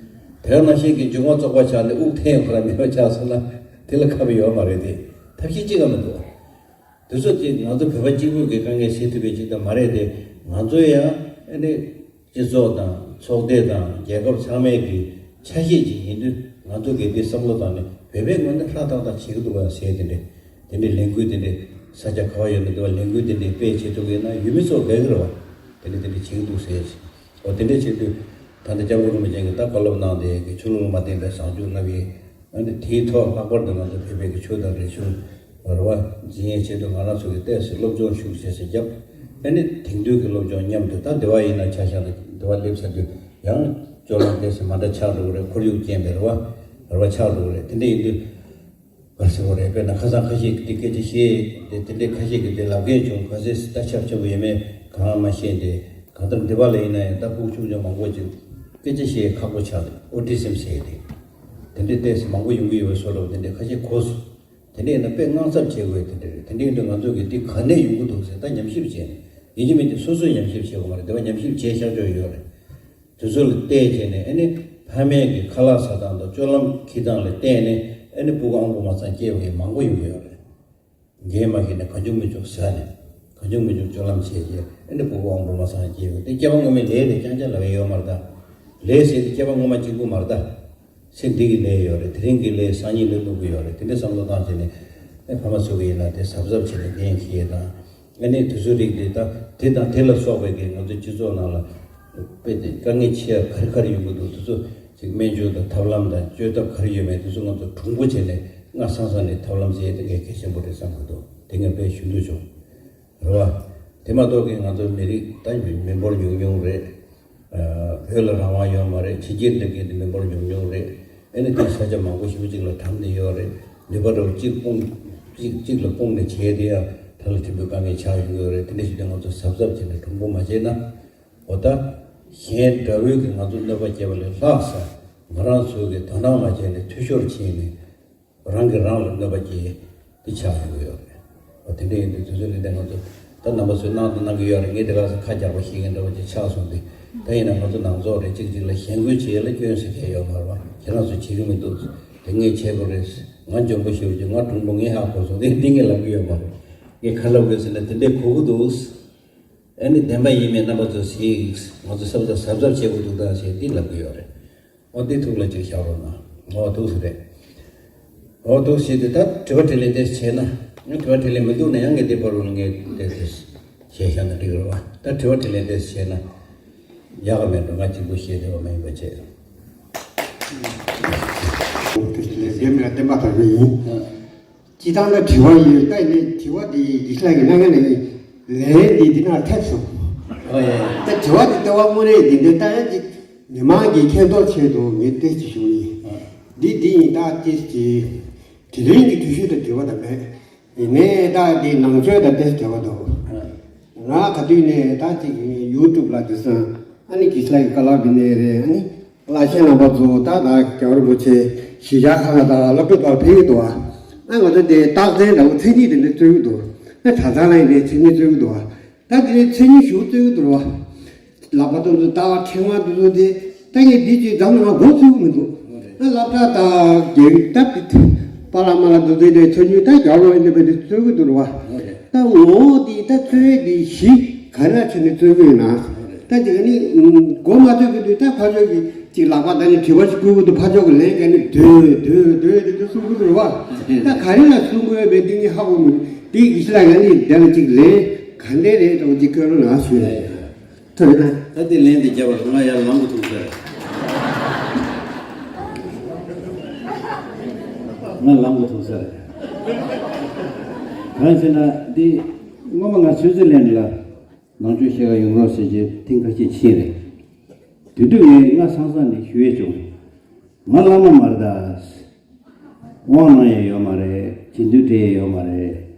དེ་ག་ནང་བཞིན་གྱི་མཇུག་མ་བཙོག་པ་ཆགས་ནས་དབུགས་འཐེན་ཡ་ཁོ་རང་མེད་པ་ཆགས་སོང་ན། དེ་ལ་ཁབ་ཡོད་མ་རེད་དེ། ཐབས་ཤེས་གཅིག་ཀྱང་མི་འདུག་དེ་ཚོ་དེ་ང་ཚོ་བོད་པ་གཅིག་པུ་གི་དཀའ་ངལ་སེལ་ཐུབ་པའི་ཅིག་ད་མ་རེད་དེ། ང་ཚོ་ཡང་ཨ་ནི་སྤྱི་ཚོགས་དང་ཚོགས་སྡེ་དང་རྒྱལ་ཁབ་ཚང་མའི་གི་ཆ་ཤས་ཅིག་ཡིན་དུས། ང་ཚོ་གི་དེ་བསམ་བློ་བཏང་ནས་བོད་པའི་ངོས་ནས་ཧྲ་ཏག་ཏག་བྱེད་ཀྱི་འདུག་ག་ཟེར། དེ་འདྲས་དེ་འདྲས་ལས་འགུལ་དེ་འདྲས་ས་ཆ་ག་བ་ཡོད་ན་དེ་བ་ལས་འགུལ་དེ་འདྲས་སྤེལ་བྱེད་ཐུབ་ཀྱི་ཡོད་ན་ཡུལ་མི་ཚོ་དགའ་གི་རེད་བ། དེ་འདྲས་དེ་འདྲས་བྱེད་ཀྱི་འདུག་ཟེར། འོ་དེ་འདྲས་བྱེད་དུས་ད་ལྟ་སྐྱབས་མགོན་རིན་པོ་ཆེ་གིས་ད་བཀའ་སློབ་གནང་བསྡད་ཀྱི་ཆོས་ལུགས་ལ་མ་བརྟེན་པའི་བཟང་སྤྱོད་བསླབ་ཡས། ཨ་ནི་དེའི་ཐོག་ལྷག་པར་དུ་ང་ཚོ་བོད་པའི་གི་ཆོས་དང་རིག་གཞུང་རེད་བ། འཛིན་ཡས་ཆེད་དུ་ང་རང་ཚོ་གི་ཏོག་ཙམ་སློབ་སྦྱོང་ཤུགས་ཆེ་ཙམ་བརྒྱབ། ཨ་ནི་དེང་དུས་ཀྱི་སློབ་སྦྱོང་མཉམ་དུ། ད་འདི་བ་ཡིན་ན་ཆ་བཞག་ན་འདི་བ་སླེབས་ཚར་དུས་ཡང་སྤྱོད་ལམ་ཏོག་ཙམ་མ་འདྲ་ཆགས་འགྲོ་གི་རེད། ཁོར་ཡུག་རྐྱེན་པས་རེད་བ། རེད་བ། ཆགས་འགྲོ་གི་རེད། དེ་འདྲ་ཡིན་དུས་ག་རེ་ཟེར་དགོས་རེད། དཔེར་ན་ཁ་སང་ཁ་ཤས་ཀྱིས་དེ་སྐད་ཆ་བཤད་དེ། དེ་འདྲའི་ཁ་ཤས་ཀྱིས་དེ་ལབ་མཁན་བྱུང་། ག་ཚོད་ད་ཁྱབ་ཆེན་པོ་ཡོད་མེད་གང་མ་ཤེས་ཏེ། གང་ལྟར་འདི་བ་ལ་ཡིན་ན་ཡང་ད་ཕྲུ་གུ་ཆུང་ཆུང་མང་པོ་ཅིག་སྐད་ཆ་བཤད་ཁག་པོ་ཆགས་འདུག་ཨོ་ཊི་ཟིམ་ཟེར་ཏེ། དེ་འདྲའི་ཏོག་ཙམ་མང་པོ་ཡོང་གི་ཡོད་པའི་བཟོ་འདྲ་བ་དེ་འདྲའི་ཁ་ཤས་གོ་སོང་། དེ་འདྲ་ཡིན་ན་དཔེ་དངངས་འཚབ་བྱེད་དགོས་དེ་འདྲ་རེད། དེ་འདྲ་ཡིན་དུས་ང་ཚོ་གིས་འདི་ག་ནས་ཡོང་གི་འདུག་ཟེར་ད་ཉམས་ཞིབ་བྱས་ནས། ཡིན་གཅིག་མིན་གཅིག་སོ་སོས་ཉམས་ཞིབ་བྱེད་དགོས་མ་རེད། དེ་བ་ཉམས་ཞིབ་བྱས་བཞག་ཆོག་ཡོད་རེད། དེ་ཚོ་ལ་བལྟས་བྱས་ནས། ཨ་ནི་ཕ་མས་ཀྱི་ཁ་ལག་ཟ་སྟངས་དང་སྤྱོད་ལམ་འཁྱེར་སྟངས་ལ་བལྟས་ནས། ཨ་ནི་ཕྲུ་གུ་ཨང་པོ་མ་ཚང་སྐྱེས་པ་ཡང་མང་པོ་ཡོང་གི་ཡོད་རེད། འགན་མ་འཁྱེར་ནས་གང་བྱུང་མི་བྱུང་ཟ་ནས་གང་བྱུང་མི་བྱུང་སྤྱོད་ལམ་བྱས་རྗེས་ཨ་ནི་ཕྲུ་གུ་དབང་པོ་མ་སངས་སྐྱེས་ཡོད་དེ་སྐྱེ་བ་སྔོན་མའི་ལས་དེ་རྐྱང་རྐྱང་ལབ་ཡ་ཡོད་མ་རེད་ད། ལས་ཟེར་དེ་སྐྱེ་བ་སྔོན་མ་གཅིག་པུ་མ་རེད་ད། ཚེ་འདི་གི་ལས་ཡོད་རེད། དེ་རིང་གི་ལས་སང་ཉིན་ལ་བླུག་གི་ཡོད་རེད། དེ་འདྲ་བསམ་བློ་བཏང་བྱས་ནས་ཨེ་ཕ་མ་ཚོ་གི་ཡིན་ན་དེ་གཟབ་གཟབ་བྱས་ནས་འགན་འཁྱེར་དང་། ཨ་ནི་དུས་ཚོད་རིགས་དེ་དང་དེ་དང་དེ་ལ་སོགས་པའི་གི་ང་ཚོའི་སྤྱི་ཚོགས་ནང་ལ་དཔེ་དེ་དཀའ་ངལ་ཆེ་བ་ག་རེ་ག་རེ་ཡོང་གི་འདུག་དེ་ཚོ་ཅིག་སྨན་བཅོས་དང་ཐབས་ལམ་དང་བཅོས་ཐབས་ག་རེ་ཡོད་མེད་དེ་ཚོ་ང་ཚོ་གྲུང་པོ་བྱས་ནས་སྔ་ས་ས་ནས་ཐབས་ལམ་བྱས་དེ་གལ་གལ་ཆེན་པོ་རེད་བསམ་གི་འདུག་དེ་ངས་དཔེ་ཞུ་འདོད་བྱུང་། རེད་བ། དེ་མ་གཏོགས་ཀྱི་ང་ཚོ་མི་རིགས་ད་མི་འབོར་ཉུང་ཉུང་རེད། ཨ། བོད་ལ་རང་དབང་ཡོད་མ་རེད། ཕྱི་རྒྱལ་འདི་གའི་དེ་མི་འབོར་ཉུང་ཉུང་རེད། ཨ་ནི་དེ་ས་ཆ་མང་པོ་ཞེ་པོ་ཅིག་ལ་གྲམ་བསྡད་ཡོད་རེད། ནུས་པ་འདྲ་བོ་གཅིག་སྤུངས་གཅིག་གཅིག་ལ་སྤུངས་ནས་བྱས་དེ་ཡང་ད་ལ་ཕྲན་བུ་དཀའ་ངལ་ཆགས་ཡོང་གི་ཡོད་རེད། དེ་འདྲ་ཞིག་དེ་ང་ཚོ་གཟབ་གཟབ་བྱས་ནས་གྲུང་པོ་མ་བྱས་ན། འོ་ད། གཞན་དགྲ་བོས་ཀྱིས་ང་ཚོ་གནོད་པ་བསྐྱལ་བ་ལས་ལྷག་ས་ང་རང་ཚོ་གིས་དོ་སྣང་མ་བྱས་ནས་འཐུས་ཤོར་ཕྱིན་ནས། རང་གིས་རང་ལ་གནོད་པ་སྐྱེལ་དེ་ཆགས་ཡོང་གི་ཡོད་རེད། འོ་དེ་འདྲ་ཡིན་དུས་དུས་ཚོད་འདི་འདྲ་ང་ཚོ་ད་རྣམ་པ་ཚོས་གནང་དང་གནང་གི་ཡོད་རེད། ངས་དེ་ག་ས་ཁ་རྒྱག་པ་ཤེས་མཁན་འདྲ་བོ་ཅིག་ཆགས་སོང་སྟེ། ད་ཡིན་ན་ང་ཚོ་ནང་ཚོགས་རེད། གཅིག་གཅིག་ལ་ཞེན་སྐུལ་བྱེད་ཡ་ལ་སྐྱོན་ཟེར་མཁན་ཡོད་མ་རེད་བ། ཁྱེད་རང་ཚོས་བྱེད་ཀྱི་མི་འདུག་དེ་ངས་བྱེད་དགོས་རེད། ང་འཇོན་པོ་ཞེ་པོ་ཅིག་ང་གྲུང་པོ་ངས་ཧ་གོ་སོང་། དེ་འདི་ངས་ལབ་ཀྱི་ཡོད་མ་རེད། ངས་ག་ལབ་དགོས་ཟེར་ན་དེ་འདྲའི་གོ་གི་འདུག་ཨ་ནི་བདེན་པ་ཡིན་མིན་རྣམ་པ་ཚོས་གཟིགས། ང་ཚོ་གཟབ་གཟབ་གཟབ་གཟབ་བྱེད་དགོས་འདུག་ད་ཞེས་འདི་ལབ་ཀྱི་ཡོད་རེད། འོ་འདི་ཐུགས་ལ་ཅིག་བཞག་རོགས་གནང་། འོ་ཐུགས་སུ་རེད། འོ་ཐུགས་སུ་དེ་ད་དྲི་བ་དྲིས་ལན་དེ་བྱས་ན། ང་དྲི་བ་དྲིས་ལན་མི་འདུག་ན་ཡང་ངས་འདི་བར་དུ་ངས་དེ་དེ་བཤད་བཞག་ན་འགྲིག་རེད་བ། ད་དྲི་བ་དྲིས་ལན་དེ་བྱས་ན་ཡག་གི་མེད་འགྲོ། ང་གཅིག་པུ་བཤད་བདེ་བ་མ་ཡིན་པ་བྱས། དེ་ལས་འདེམས་ལ་བསྟན་པ་དར་བ་ཡིན། སྤྱི་བཏང་ལ་དྲི་བ་ཡོད། ད་ནི་དྲི་བ་འདི་ཡིག་ཆ་གི་སྣ་ཁ་ནས་ལན་འདི་འདི་ན་ཐེབས་སོང་། ཨོ་ཡ། ད་དྲི་བ་འདི་ལྟ་བ་དངོས་གནས་འདི་འདྲ་ལྟ་ཡ་ཅིག་མི་མང་གི་མཁྱེན་རྟོགས་ཆེད་དུ་ངས་ཏེ་ཅིག་ཞུ་ཡིན། འདི་འདི་ཡིན་ད་ཏེ་ཅིག་དྲི་ལན་གྱི་དུས་ཚོད་དང་འབྲེལ་བ་དང་མེད། ཡིན་ནའི་ད་འདི་ནང་ཆོས་དང་ཏེ་འབྲེལ་བ་འདུག་ང་ག་དུས་ནས་ད་ཅིག་ཡུ་ཊུབ་ལ་འདི་སང་ཨ་ནི་གི་སླ་གི་ཀ་ལ་བི་ནས་རེད། ཨ་ནི། བླ་ཆེན་རྣམ་པ་ཚོ་ད་ད་རྒྱལ་བ་རིན་པོ་ཆེ་གཞིས་ཆགས་ཁག་ལ་ད་སློབ་ཕྲུག་ཚོར་ཕེབས་ཀྱི་འདུག་བ། ཨ་ང་ཚོ་དེ་རྟགས་མཚན་འདྲ་བོ་མཚན་ཉིད་དེ་འདྲ་རྩོད་ཀྱི་འདུག་ཨ་གྲྭ་ཚང་ལ་ཡིན་དེ་མཚན་ཉིད་རྩོད་ཀྱི་འདུག་བ། ད་དེ་ནས་མཚན་ཉིད་ཞུ་རྩོད་ཀྱི་འདུག་བ། ལག་པ་དེ་ཚོ་ད་ཕྲེང་བ་དེ་ཚོ་དེ་ད་ངས་འདི་ཅིག་འཛམ་གླིང་ལ་མགོ་ཚོད་ཀྱི་མི་འདུག་ཨ་སློབ་གྲྭ་ད་རྒན་ད་དེ་པཱ་ལགས་མ་ལགས་དེ་ཚོ་དེ་མཚན་ཉིད་ད་རྒྱལ་བ་རིན་པོ་ཆེ་དེ་རྩོད་ཀྱི་འདུག་བ། ད་ངོ་བོ་དེ་ད་རྩོད་ཡས་དེ་གཞི་ག་རེ་ལ་བྱས་ནས་རྩོད་ཀྱི་ཡོད་ན། ད་དེ་ག་ནི་མགོ་མ་ཚོད་ཀྱི་དུས་ད་ཕར་ཕྱོགས་ཀྱི་ཅིག་ལག་པ་ད་ནི་དྲི་བ་ཞིག་བསྐུར་གྱི་འདུག་ཕར་ཕྱོགས་ཀྱི་ལན་ག་ནི་སྡོད་སྡོད་སྡོད་དེ་ཚོ་གསུང་གི་འདུག་བ། ད་ག་རེ་ལ་གསུང་དགོས་པའི་དེ་ནི་ཧ་གོ་མི་དེ་གི་ཤི་ལ་ཡ་ནི་དེ་ལ་ཅིག་ལན་ག་འདྲས་རེད་དང་ཅིག་བཀོད་རོགས་གནང་ཞུ་ཡ་ཡིན། ཐུབ་ཡོད་ན། ད་དེ་ལན་དེ་རྒྱབ་པར་ང་ཡར་ལངས་གི་ཐུག་ས་རེད། ང་ལངས་གི་ཐུག་ས་རེད། གང་ཟེར་ན་འདི་སྔོན་མ་ང་ཆུ་ཚོད་ལེན་ལ། ནང་ཆོས་བཤད་ག་ཡོང་རོགས་ཟེར་གྱི་ཐེངས་ཁ་ཤས་ཕྱིན་རེད། དེ་དུས་ངས་སྔ་སང་སང་ནས་ཞུ་ཡས་བྱུང་། ང་བླ་མ་མ་རེད་ད། དབང་གནང་ཡས་ཡོད་མ་རེད། རྗེས་ཟློས་སྤྲད་ཡས་ཡོད་མ་རེད།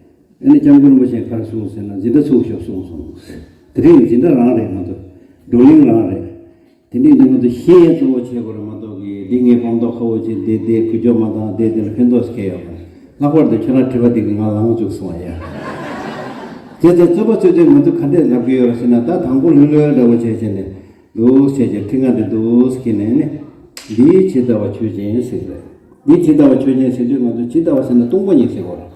ཨ་ནི་སྐྱབས་མགོན་རིན་པོ་ཆེས་ག་རེ་གསུངས་ཟེར་ན་འཛིན་གྲྭ་ཚུགས་ཤོག་གསུངས་སོང་། དེ་རིང་འཛིན་གྲྭ་རང་རེད། ང་ཚོ་བགྲོ་གླེང་རང་རེད། དེ་འདྲའི་འདི་ང་ཚོ་ཤེས་ཡས་གཙོ་བོ་བྱེད་དགོས་རེད་མ་གཏོགས་ཀྱི་འདི་ངས་སྤམ་མདོག་ཁ་བོ་བྱས་བསྡད་བསྡད་ཁུ་བྱོག་མ་བཏང་བསྡད་དེ་ལ་ཕན་ཐོགས་སྐྱེ་ཡོད་མ་རེད། ལྷག་པར་དུ་ཁྱོད་རང་དྲི་བ་འདི་གིས་ང་ལངས་བཅུག་སོང་བ་ཡ། དེ་ཚོ་རྩོད་པ་རྩོད་དུས་ང་ཚོ་ག་འདྲས་ལབ་ཀྱི་ཡོད་རེད་ཟེར་ན་ད་དང་པོ་ལྷོད་ལྷོད་འདྲ་བོ་བྱས་བྱས་ནས་འདུག་བྱས་བྱས་ཁྲི་ང་འདི་འདུག་ཟེར་ནས་ནི་འདིའི་ཇི་ལྟ་བ་ཆོས་ཅན་ཟེར་གི་རེད། འདིའི་ཇི་ལྟ་བ་ཆོས་ཅན་ཟེར་དུས་ང་ཚོ་ཇི་ལྟ་བ་ཟེར་ན་སྟོང་པ་ཉིད་ཟེར་བ་རེད།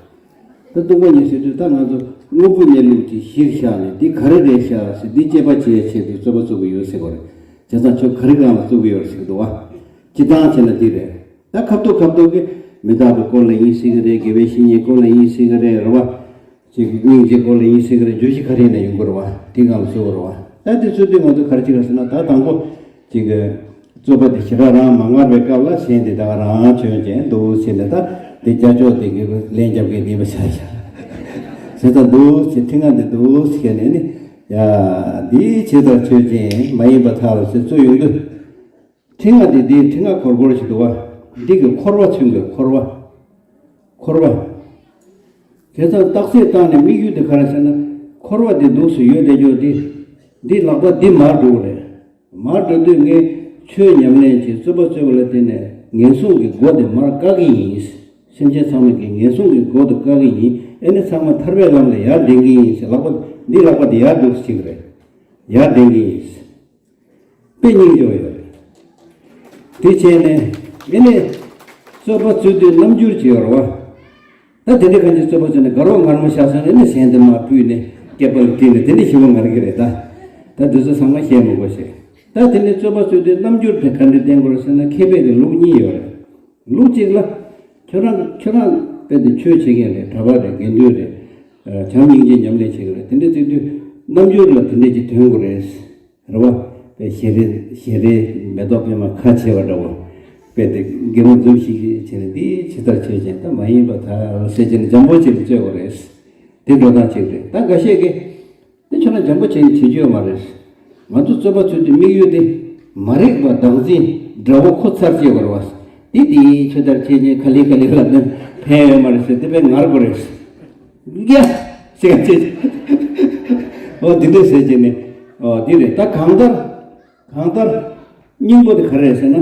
ད་སྟོང་པ་ཉིད་ཟེར་དུས་ད་ང་ཚོ་དངོས་པོ་གནས་ལུགས་ཀྱི་གཞིར་བཞག་ནས་འདི་ག་རེ་རེད་ཤག་ཟེར་འདི་དཔྱད་པ་བྱེད་ཆེད་དུ་རྩོད་པ་རྩོད་ཀྱི་ཡོད་ཟེར་བ་རེད། བྱས་ཙང་ཁྱོད་ག་རེ་སྒང་ལ་རྩོད་ཀྱི་ཡོད་རེད་ཟེར་གི་འདུག་བ། སྤྱིར་བཏང་བྱས་ན་འདི་རེད། ད་ཁ་ཐུག་ཁ་ཐུག་གི་མི་རྟག་པའི་སྐོར་ལ་ཡིན་སྲིད་ཀྱི་རེད། དགེ་བའི་བཤེས་གཉེན་སྐོར་ལ་ཡིན་སྲིད་ཀྱི་རེད་རེད་བ། ཅིག་སྙིང་རྗེ་སྐོར་ལ་ཡིན་སྲིད་ཀྱི་རེད། བརྗོད་གཞི་ག་རེ་ཡིན་ན་ཡོང་གི་རེད་བ། དེ་སྒང་ལ་རྩོད་ཀྱི་རེད་བ། ད་དེ་རྩོད་དུས་ང་ཚོ་ག་རེ་བྱེད་ཀྱི་རེད་ཟེར་ན་ད་དང་པོ་ཅིག་གི་རྩོད་པ་དེ་ཞེ་དྲག་རང་མ་ངར་བའི་སྐབས་ལ་གཞན་དེ་ད་ག་རང་ཆོས་ཅན་འདུག་ཟེར་ནས་ད་དེ་སྐྱ་ཅོག་དེ་གི་ལན་རྒྱབ་མཁན་དེ་མ་ཆགས་ཤག་ཟེར་ད་འདུག་ཟེར་ཁྲི་ང་འདི་འདུག་ཟེར་ནས་ནི་ཡ་འདི་ཇི་ལྟར་ཆོས་ཅན་མ་ཡིན་པར་ཐལ་ཟེར་རྩོད་ཡོང་དུས། ཁྲི་ང་འདི་འདི་ཁྲི་ང་སྒོར་སྒོར་ཞིག་འདུག་བ། འདི་གི་འཁོར་བ་མཚོན་དགོས། འཁོར་བ། འཁོར་བ། དེ་ཙང་རྟགས་གསལ་བཏང་ནས་དམིགས་ཡུལ་དེ་ག་རེ་ཟེར་ན་འཁོར་བ་འདི་འདུག་སེ་ཡོད་བསྡད་རྒྱུ་འདི། འདི་ལག་པ་འདི་མར་འགྲོ་གི་རེད། མར་འགྲོ་དུས་ངས་ཆོས་ཉམས་ལེན་གྱིས་རྩོད་པ་རྩོད་པ་ལ་བརྟེན་ནས་ངན་སོང་གི་སྒོ་དེ་མར་བཀག་གི་ཡིན། སེམས་ཅན་ཚང་མ་གི་ངན་སོང་གི་སྒོ་དེ་བཀག་གི་ཡིན། ཨེ་ནི་ཚང་མ་ཐར་པའི་ལམ་ལ་ཡར་འདྲེན་གི་ཡིན་ཟེར་ལག་པ་འདི་ལག་པ་འདི་ཡར་འདུག་སེ་བྱེད་ཀྱི་རེད། ཡར་འདྲེན་གི་ཡིན། དཔེ་སྙིང་རྗེ་བ་ཡོད་རེད། དེ་བྱས་ནས་ཨེ་ནི་རྩོད་པ་རྩོད་དུས་རྣམ་འགྱུར་ཅིག་ཡོད་རེད་བ། ད་དེ་འདྲའི་གང་ཅི་རྩོད་པ་རྩོད་ནས་དགའ་རོགས་ངར་མོ་བཞག་སོང་ནས་ནི་གཞན་དེ་མར་ཕུད་ནས་སྐེད་པ་ལ་དཀྲིས་ནས་དེ་འདྲ་ཞིག་པོ་ངར་གི་རེད་ད། ད་དུས་ཚོད་ཚང་མ་བཤད་མི་དགོས་ཤེས། ད་དེ་ནས་རྩོད་པ་རྩོད་དུས་རྣམ་འགྱུར་དེ་ག་འདྲ་བསྟན་དགོས་རེད་ཟེར་ན་མཁས་པའི་གི་ལུགས་གཉིས་ཡོད་རེད། ལུགས་གཅིག་ལ། ཁྱོད་རང་ཁྱོད་རང་དཔེ་དེ་ཆོས་བྱེད་མཁན་རེད། གྲྭ་པ་རེད། དགེ་འདུན་རེད། བྱམས་སྙིང་རྗེ་ཉམས་ལེན་བྱེད་ཀྱི་རེད། དེ་འདྲ་བརྩིས་དུས་རྣམ་འགྱུར་ལ་དེ་འདྲ་ཅིག་དོན་དགོས་རེད། རེད་བ། དཔེ་ཞལ་རས་ཞལ་རས་མེ་ཏོག་པད་མ་ཁ་ཕྱེ་བ་འདྲ་བོ། དཔེ་དེ་དགེ་སློང་འཛུམ་ཞིག་བྱས་ནས་འདི་ཇི་ལྟར་ཆོས་ཅན་ད་མ་ཡིན་པ་ཐལ་ཟེར་བྱས་ནས་འཇམ་པོ་བྱས་ནས་རྩོད་དགོས་རེད། དེ་འགྲོ་སྟངས་གཅིག་རེད། ད་འགའ་ཤས་ཀྱིས། དེ་ཁྱོད་རང་འཇམ་པོ་བྱས་ནས་བྱེད་རྒྱུ་ཡོད་མ་རེད། ང་ཚོ་རྩོད་པ་རྩོད་དུས་དམིགས་ཡུལ་དེ། མ་རིག་པ་བདག་འཛིན་དགྲ་བོ་ཁོ་ཚར་བཅད་པར་བ། འདི་འདི་ཁྱོད་ལྟར་བྱས་ནས་ག་ལེ་ག་ལེ་ལ་ནི་ཕན་ཡོད་མ་རེད་ཟེར་དེ་དཔེ་ངར་པོ་རེད། རྒྱ། ཟེར་བྱས། འོ་འདི་འདྲ་ཟེར་བྱས་ནས། འོ་འདི་རེད། ད་གང་ལྟར། གང་ལྟར། སྙིང་པོ་དེ་ག་རེ་རེད་ཟེར་ན།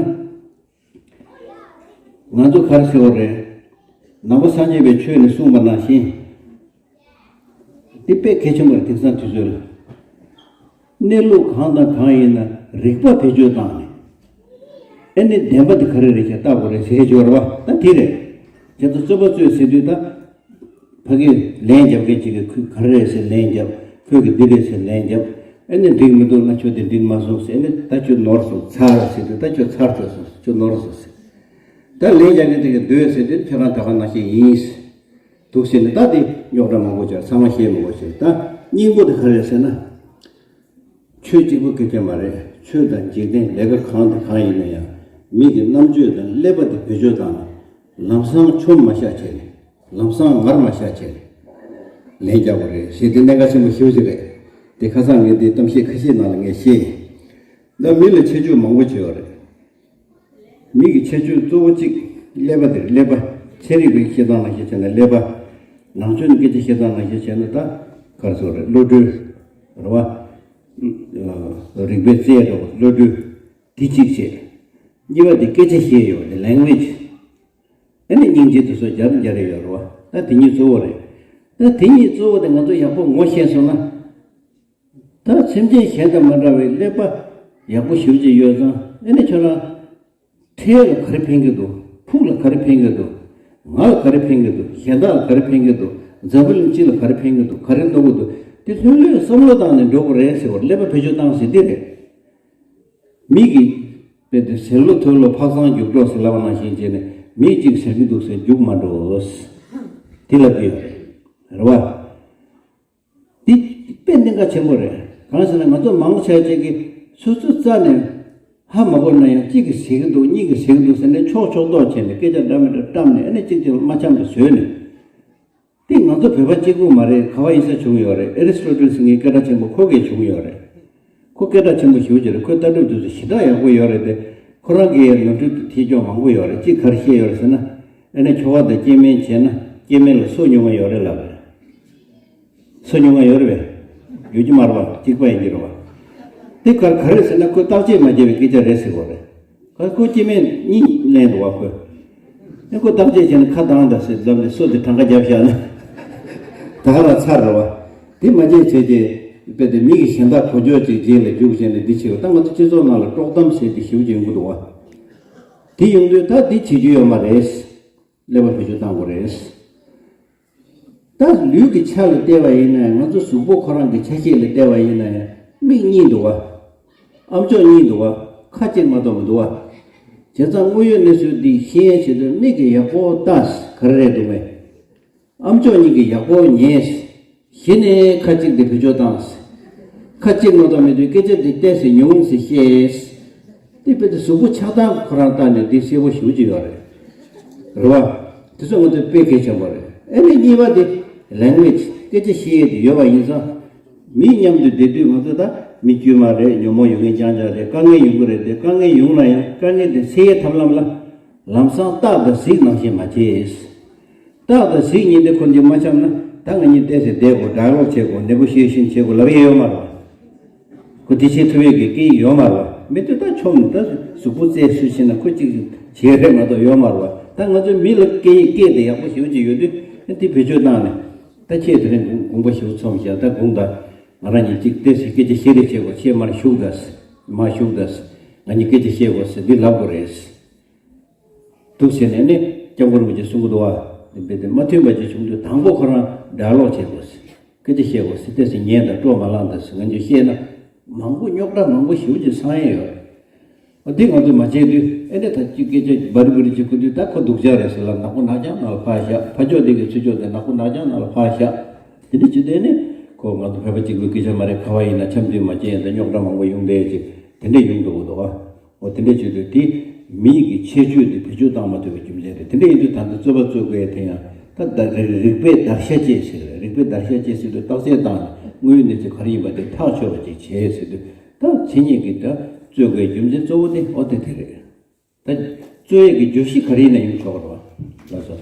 ང་ཚོ་ག་རེ་ཟེར་བ་རེད། ནང་པ་སངས་རྒྱས་པའི་ཆོས་ནས་གསུངས་པ་ནང་བཞིན། འདི་དཔེ་གལ་ཆེན་པོ་རེད། དེང་སང་དུས་ཚོད་ལ། གནས་ལུགས་གང་དང་གང་ཡིན་ན་རིགས་པ་བེད་སྤྱོད་བཏང་ནས། ཨེ་ནི་བདེན་པ་དེ་ག་རེ་རེད་ཅེས་བལྟ་དགོས་རེད་ཟེར་ཞོར་བ་ད་དེ་རེད། ཁྱེད་ཚོ་རྩོད་པ་རྩོད་ཟེར་དུས་ད། ཕ་གིར་ལན་རྒྱབ་མཁན་གཅིག་གིས་ཁོས་ག་རེ་རེད་ཟེར་ལན་རྒྱབ། ཁོས་ཀྱིས་འདི་རེད་ཟེར་ལན་རྒྱབ། ཨེ་ནི་འགྲིག་མི་འདུག་ན་ཁྱོད་དེ་འགྲིག་མ་སོང་ཟེར། ཨེ་ནི་ད་ཁྱོད་ནོར་སོང་ཚར་ཟེར་དུས་ད་ཁྱོད་ཚར་ཚར་སོང་ཁྱོད་ནོར་སོང་ཟེར། ད་ལན་རྒྱག་མཁན་དེ་གིས་འདོད་ཟེར་དུས་ཁྱོད་རང་ད་ག་ནང་བཞིན་ཡིན། འདུག་ཟེར་ནས་ད་དེ་རྙོག་དྲ་མང་པོ་ཆགས། ཚང་མ་ཤེས་མི་དགོས་ཟེར། ད་སྙིང་པོ་དེ་ག་རེ་རེད་ཟེར་ན། ཆོས་གཅིག་པུ་སྐད་ཆ་མ་རེད། ཆོས་དང་འཇིག་རྟེན་ལས་ཀ་གང་དང་གང་ཡིན་ན་ཡང་མི་གི་རྣམ་དཔྱོད་དང་ཀླད་པ་དེ་བེད་སྤྱོད་བཏང་ན་ལམ་སང་ཆོམ་མ་བཞག་བྱས་ནས་ལམ་སང་ངར་མ་བཞག་བྱས་ནས་ལན་རྒྱག་དགོས་རེད་ཟེར། དེ་གནད་འགག་ཆེན་པོ་ཞེ་པོ་ཅིག་རེད། དེ་ཁ་སང་ངས་དེ་གཏམ་བཤད་ཁ་ཤས་ནང་ལ་ངས་བཤད་ཡིན། ད་མི་ལ་ཁྱད་ཆོས་མང་པོ་ཅིག་ཡོད་རེད། མི་གི་ཁྱད་ཆོས་གཙོ་བོ་གཅིག་ཀླད་པ་དེ་རེད། ཀླད་པ། ཚན་རིག་པའི་བཤད་སྟངས་ནང་བཞིན་བྱས་ན་ཀླད་པ། ནང་ཆོས་ནས་སྐད་ཆ་བཤད་སྟངས་ནང་བཞིན་བྱས་ན་ད་ག་རེ་ཟེར་དགོས་རེད། བློ་གྲོས། རེད་བ། རིག་པའི་རྩལ་འདྲ་བོ་བློ་གྲོས། དེ་གཅིག་བྱས། གཉིས་པ་དེ་སྐད་ཆ་བཤད་ཡོད་དེ་language། ཨ་ནི་སྙིང་རྗེ་དེ་ཚོ་སྦྱར་སྦྱར་ཡོད་རེད་བ། ད་དེ་གཉིས་གཙོ་བོ་རེད། ད་དེ་གཉིས་གཙོ་བོ་དེ་ང་ཚོ་ཡག་པོ་ངོ་ཤེས་སོང་ན། ད་སེམས་ཅན་གཞན་དང་མ་འདྲ་བའི་ཀླད་པ་ཡག་པོ་ཞེ་པོ་ཅིག་ཡོད་ཙང་ཨ་ནི་ཁྱོད་རང་། འཕྲལ་ལ་ག་རེ་ཕན་གྱི་འདུག་ཕུགས་ལ་ག་རེ་ཕན་གྱི་འདུག་ང་ལ་ག་རེ་ཕན་གྱི་འདུག་གཞན་དག་ལ་ག་རེ་ཕན་གྱི་འདུག་འཛམ་བུ་གླིང་སྤྱི་ལ་ག་རེ་ཕན་གྱི་འདུག་ག་རེ་གནང་གི་འདུག་དེ་ལྷོད་ལྷོད་བསམ་བློ་བཏང་ནས་འགྲོ་དགོས་རེད་ཟེར་བར་ཀླད་པ་བེད་སྤྱོད་བཏང་ཟེར་འདི་རེད། མི་གིས་དཔེ་དེ་ཟེར་ལོ་ཐོས་ལོ་ཕག་ཚང་རྒྱུགས་འགྲོ་ཟེར་ལབ་པ་ནང་བཞིན་བྱས་ནས་མི་གཅིག་ཟེར་གྱི་འདུག་ཟེར་རྒྱུགས་མ་འགྲོ། དེ་ལབ་ཀྱི་ཡོད་རེད། རེད་བ། འདི་དཔེ་གནད་འགག་ཆེན་པོ་རེད། གང་ཟེར་ན་ང་ཚོ་མང་ཆེ་ཅིག་གིས་སོ་སོའི་རྩ་ནས་ཧ་མ་གོ་ན་ཡང་གཅིག་གིས་ཟེར་གྱི་འདུག་གཉིས་ཀྱིས་ཟེར་གྱི་འདུག་ཟེར་ནས་ཕྱོགས་ཕྱོགས་གཏོགས་བྱས་ནས་སྐད་ཆ་འདྲ་མི་འདྲ་བཀྲམ་ནས་ཨ་ནི་གཅིག་གཅིག་ལ་མ་འཆམ་པ་བཟོས་ནས། འདི་ང་ཚོ་བོད་པ་གཅིག་པུ་མ་རེད། ག་བ་ཡིན་ས་བྱུང་ཡོད་རེད། ཨེ་རི་སི་ཊོ་ཊལ་ཟེར་མཁན་སྐད་གྲགས་ཆེན་པོ་ཁོ་གིས་བྱུང་ཡོད་རེད། ཁོ་སྐད་གྲགས་ཆེན་པོ་ཞེ་པོ་ཅིག་རེད། ཁོའི་ལྟ་གྲུབ་དེ་ཚོ་ཞེ་དྲག་ཡག་པོ་ཡོད་རེད་དེ། ཁོ་རང་གིས་ནོར་འཁྲུལ་དེ་ཐེ་ཆོག་མང་པོ་ཡོད་རེད། གཅིག་ག་རེ་བཤད་ཡོད་རེད་ཟེར་ན། ཨ་ནི་ཁྱོ་ག་དང་སྐྱེ་དམན་བྱས་ན་སྐྱེ་དམན་ལ་སོ་ཉུང་ང་ཡོད་རེད་ལབ་རེད། སོ་ཉུང་ང་ཡོད་རེད་པས། ཡོད་ཀྱི་མ་རེད་པ། གཅིག་པ་ཡིན་གྱི་རེད་པ། དེ་ག་ག་རེ་ཟེར་ན་ཁོས་བརྟག་དཔྱད་མ་བྱས་པའི་སྐད་ཆ་རེད་ཟེར་གོ་རེད། ག་ཁོ་སྐྱེ་དམན་གཉིས་ལེན་འདུག་བ་ཁོས། ཨ་ཁོ་བརྟག་དཔྱད་བྱས་ན་ཁ་གདངས་ད་ཟེར་ལབ་ནས་སོ་དེ་གྲངས་ཀ་བརྒྱབ་བཞག་ན། ད་ག་རང་ཚར་རེད་པ། དེ་མ་བྱས་བྱས་རྗེས་དཔེ་དེ་མི་གི་གཞན་དག་གོ་ཆོད་ཅིག་རྗེས་ལ་རྒྱུགས་བྱས་ནས་འདི་བྱེད་པ་ད་ང་ཚོ་སྤྱི་ཚོགས་ནང་ལ་དཀྲོག་གཏམ་ཟེར་དེ་ཞེ་པོ་ཅིག་ཡོང་གི་འདུག་བ། དེ་ཡོང་དུས་ད་འདི་བྱེད་རྒྱུ་ཡོད་མ་རེད། ཀླད་པ་བེད་སྤྱོད་བཏང་དགོས་རེད། ད་ལུས་ཀྱི་ཆ་ལ་བལྟས་པ་ཡིན་ན་ང་ཚོ་གཟུགས་པོ་ཁོ་རང་གི་ཆ་ཤས་ལ་བལྟས་པ་ཡིན་ན་ཡང་མིག་གཉིས་འདུག་བ། ཨམ་ཅོག་གཉིས་འདུག་བ། ཁ་གཅིག་མ་གཏོགས་མི་འདུག་བ། བྱས་ཙང་དངོས་ཡོད་གནས་ཚུལ་འདི་ཤེས་ཡན་ཆེད་དུ་མིག་གིས་ཡག་པོ་ལྟ། ག་རེ་རེད་འདུག་མེད། ཨམ་ཅོག་གཉིས་ཀྱིས་ཡག་པོ་ཉན། གཞི་ནས་ཁ་གཅིག་དེ་བེད་སྤྱོད་བཏང་། ཁ་གཅིག་མ་གཏོགས་མི་འདུག་སྐད་ཆ་འདི་བལྟས་ཟེར་ཉུང་ཟེར་བཤད། དེ་དཔེ་དེ་གཟུགས་པོ་ཆགས་སྟངས་ཁོ་རང་ལྟ་ནས་འདི་གསལ་པོ་ཞེ་པོ་ཅིག་ཡོད་རེད། རེད་བ། དེ་ཚོ་ང་ཚོའི་དཔེ་གལ་ཆེན་པོ་རེད། ཨ་ནི་གཉིས་པ་དེ་language སྐད་ཆ་བཤད་ཡས་དེ་ཡོད་པ་ཡིན་ཙང་། མི་མཉམ་དུ་བསྡད་དུས་ང་ཚོ་ད་མི་དཀྱུས་མ་རེད། ཉོན་མོངས་ཡོད་མཁན་རྐྱང་རྐྱང་རེད། དཀའ་ངལ་ཡོང་གི་རེད་དེ། དཀའ་ངལ་ཡོང་ན་ཡང་དཀའ་ངལ་དེ་སེལ་ཡས་ཐབས་ལམ་ལ་ལམ་སང་རྟགས་དང་གཟིགས་ནང་བཞིན་མ་བྱེད། རྟགས་དང་གཟིགས་གཉིས་དེ་ཁོ་གཉིས་མ་འཆམ་ན་ད་ང་གཉིས་བལྟས་ཟེར་བསྡད་དགོས། ཌའི་ལོག་བྱེད་དགོས། ནན་པོ་ཤོད་བཞིན་བྱེད་དགོས་ལབ་ཡས་ཡོད་མ་རེད་བ། ཁོ་དེ་བྱེད་ཐུབ་ཡས་ཀྱི་སྐད་ཡིག་ཡོད་མ་རེད་བ། མི་དེ་ད་ཆོམ་ནས་ད་གཟུགས་པོ་རྩེ་སུ་ཕྱིན་ན་ཁོ་གཅིག་བྱེད་རེད་མ་གཏོགས་ཡོད་མ་རེད་བ། ད་ང་ཚོའི་མི་ལ་སྐད་ཡིག་སྐད་དེ་ཡག་པོ་ཞེ་པོ་ཅིག་ཡོད་དུས་དེ་བེད་སྤྱོད་བཏང་ནས་ད་ཁྱེད་དེ་རིང་དགོངས་དགོངས་པ་ཞེ་པོ་ཚོམས་ཤག་ད་དགོངས་དང་། ང་རང་གཉིས་གཅིག་བལྟས་ཟེར་སྐད་ཆ་བཤད་རེས་བྱེད་དགོས། ཁྱེད་མར་བཞུགས་ད་ཟེར། མར་བཞུགས་ད་ཟེར། ང་གཉིས་སྐད་ཆ་བཤད་དགོས་ཟེར་འདི་ལབ་དགོས་རེད། འདུག་ཟེར་ནས་ནི་སྐྱབས་མགོན་རིན་པོ་ཆེས་གསུང་གི་འདུག་བ། རྦད་དེ་མ་མཐུན་པ་ཅིག་བྱུང་དུས་དང་པོ་ཁོ་རང་ཌའི་ལོག་བྱེད་དགོས་ཟེར། སྐད་ཆ་བཤད་དགོས་ཟེར། ཏོག་ཙམ་ཉན་དང་སྤྲོ་མ་ལངས་དང་ཟེར། ང་ཚོས་བཤད་ན་མང་པོ་རྙོག་དྲ་མང་པོ་ཞེ་པོ་ཅིག་སངས་ཡས་ཡོད་རེད། འོ་འདི་ང་ཚོས་མ་བྱས་དུས་ཨེ་འདྲ་ད་ཅིག་སྐད་ཆ་འབར་འབུར་ཅིག་གོ་དུས་ད་ཁོ་སྡུག་ཅག་རེད་ཟེར་ལ། ནག་པོ་ནག་རྐྱང་ནང་ལ་ཕར་བཞག་ཕར་ཕྱོགས་དེ་གི་ཚུར་ཕྱོགས་དེ་ནག་པོ་ནག་རྐྱང་ནང་ལ་ཕར་བཞག་དེ་འདྲ་བྱེད་དུས་ཨེ་ནི་ཁོ་ང་ཚོ་བོད་པ་གཅིག་པུའི་སྐད་ཆ་མ་རེད། ག་བ་ཡིན་ན་འཆམ་མཐུན་མ་བྱས་ཡིན་ད་རྙོག་དྲ་མང་པོ་ཡོང་བསྡད་ཅིག་དེ་འདྲ་ཡོང་འགྲོ་གི་འདུག་ཨ། འོ་དེ་འདྲ་བྱེད་དུས་དེ་མི་ཡི་གི་ཁྱད་ཆོས་དེ་བེད་སྤྱོད་བཏང་མ་ཐུབ་པའི་རྒྱུ་མཚན་རེད། དེ་འདྲ་ཡིན་དུས་ད་ལྟ་རྩོད་པ་རྩོད་དགོས་དེ་ཡང་ད་ད་རིག་རིགས་པས་བརྡར་ཤ་བཅད་ཟེར་རེད། རིགས་པས་བརྡར་ཤ་བཅད་ཟེར་དུས་རྟགས་གསལ་བཏང་ནས་དངོས་ཡོད་གནས་ཚུལ་ག་རེ་ཡིན་པ་དེ་ཐག་ཆོད་པ་ཅིག་བྱས་ཟེར་དུས་ད་མཚན་ཉིད་ཀྱི་ད་རྩོད་དགོས་རྒྱུ་མཚན་གཙོ་བོ་དེ་འོ་དེ་དེ་རེད། ད་རྩོད་ཡས་ཀྱི་བརྗོད་གཞི་ག་རེ་ཡིན་ན་ཡོང་ཆོག་གི་རེད་བ། ལགས་སོ།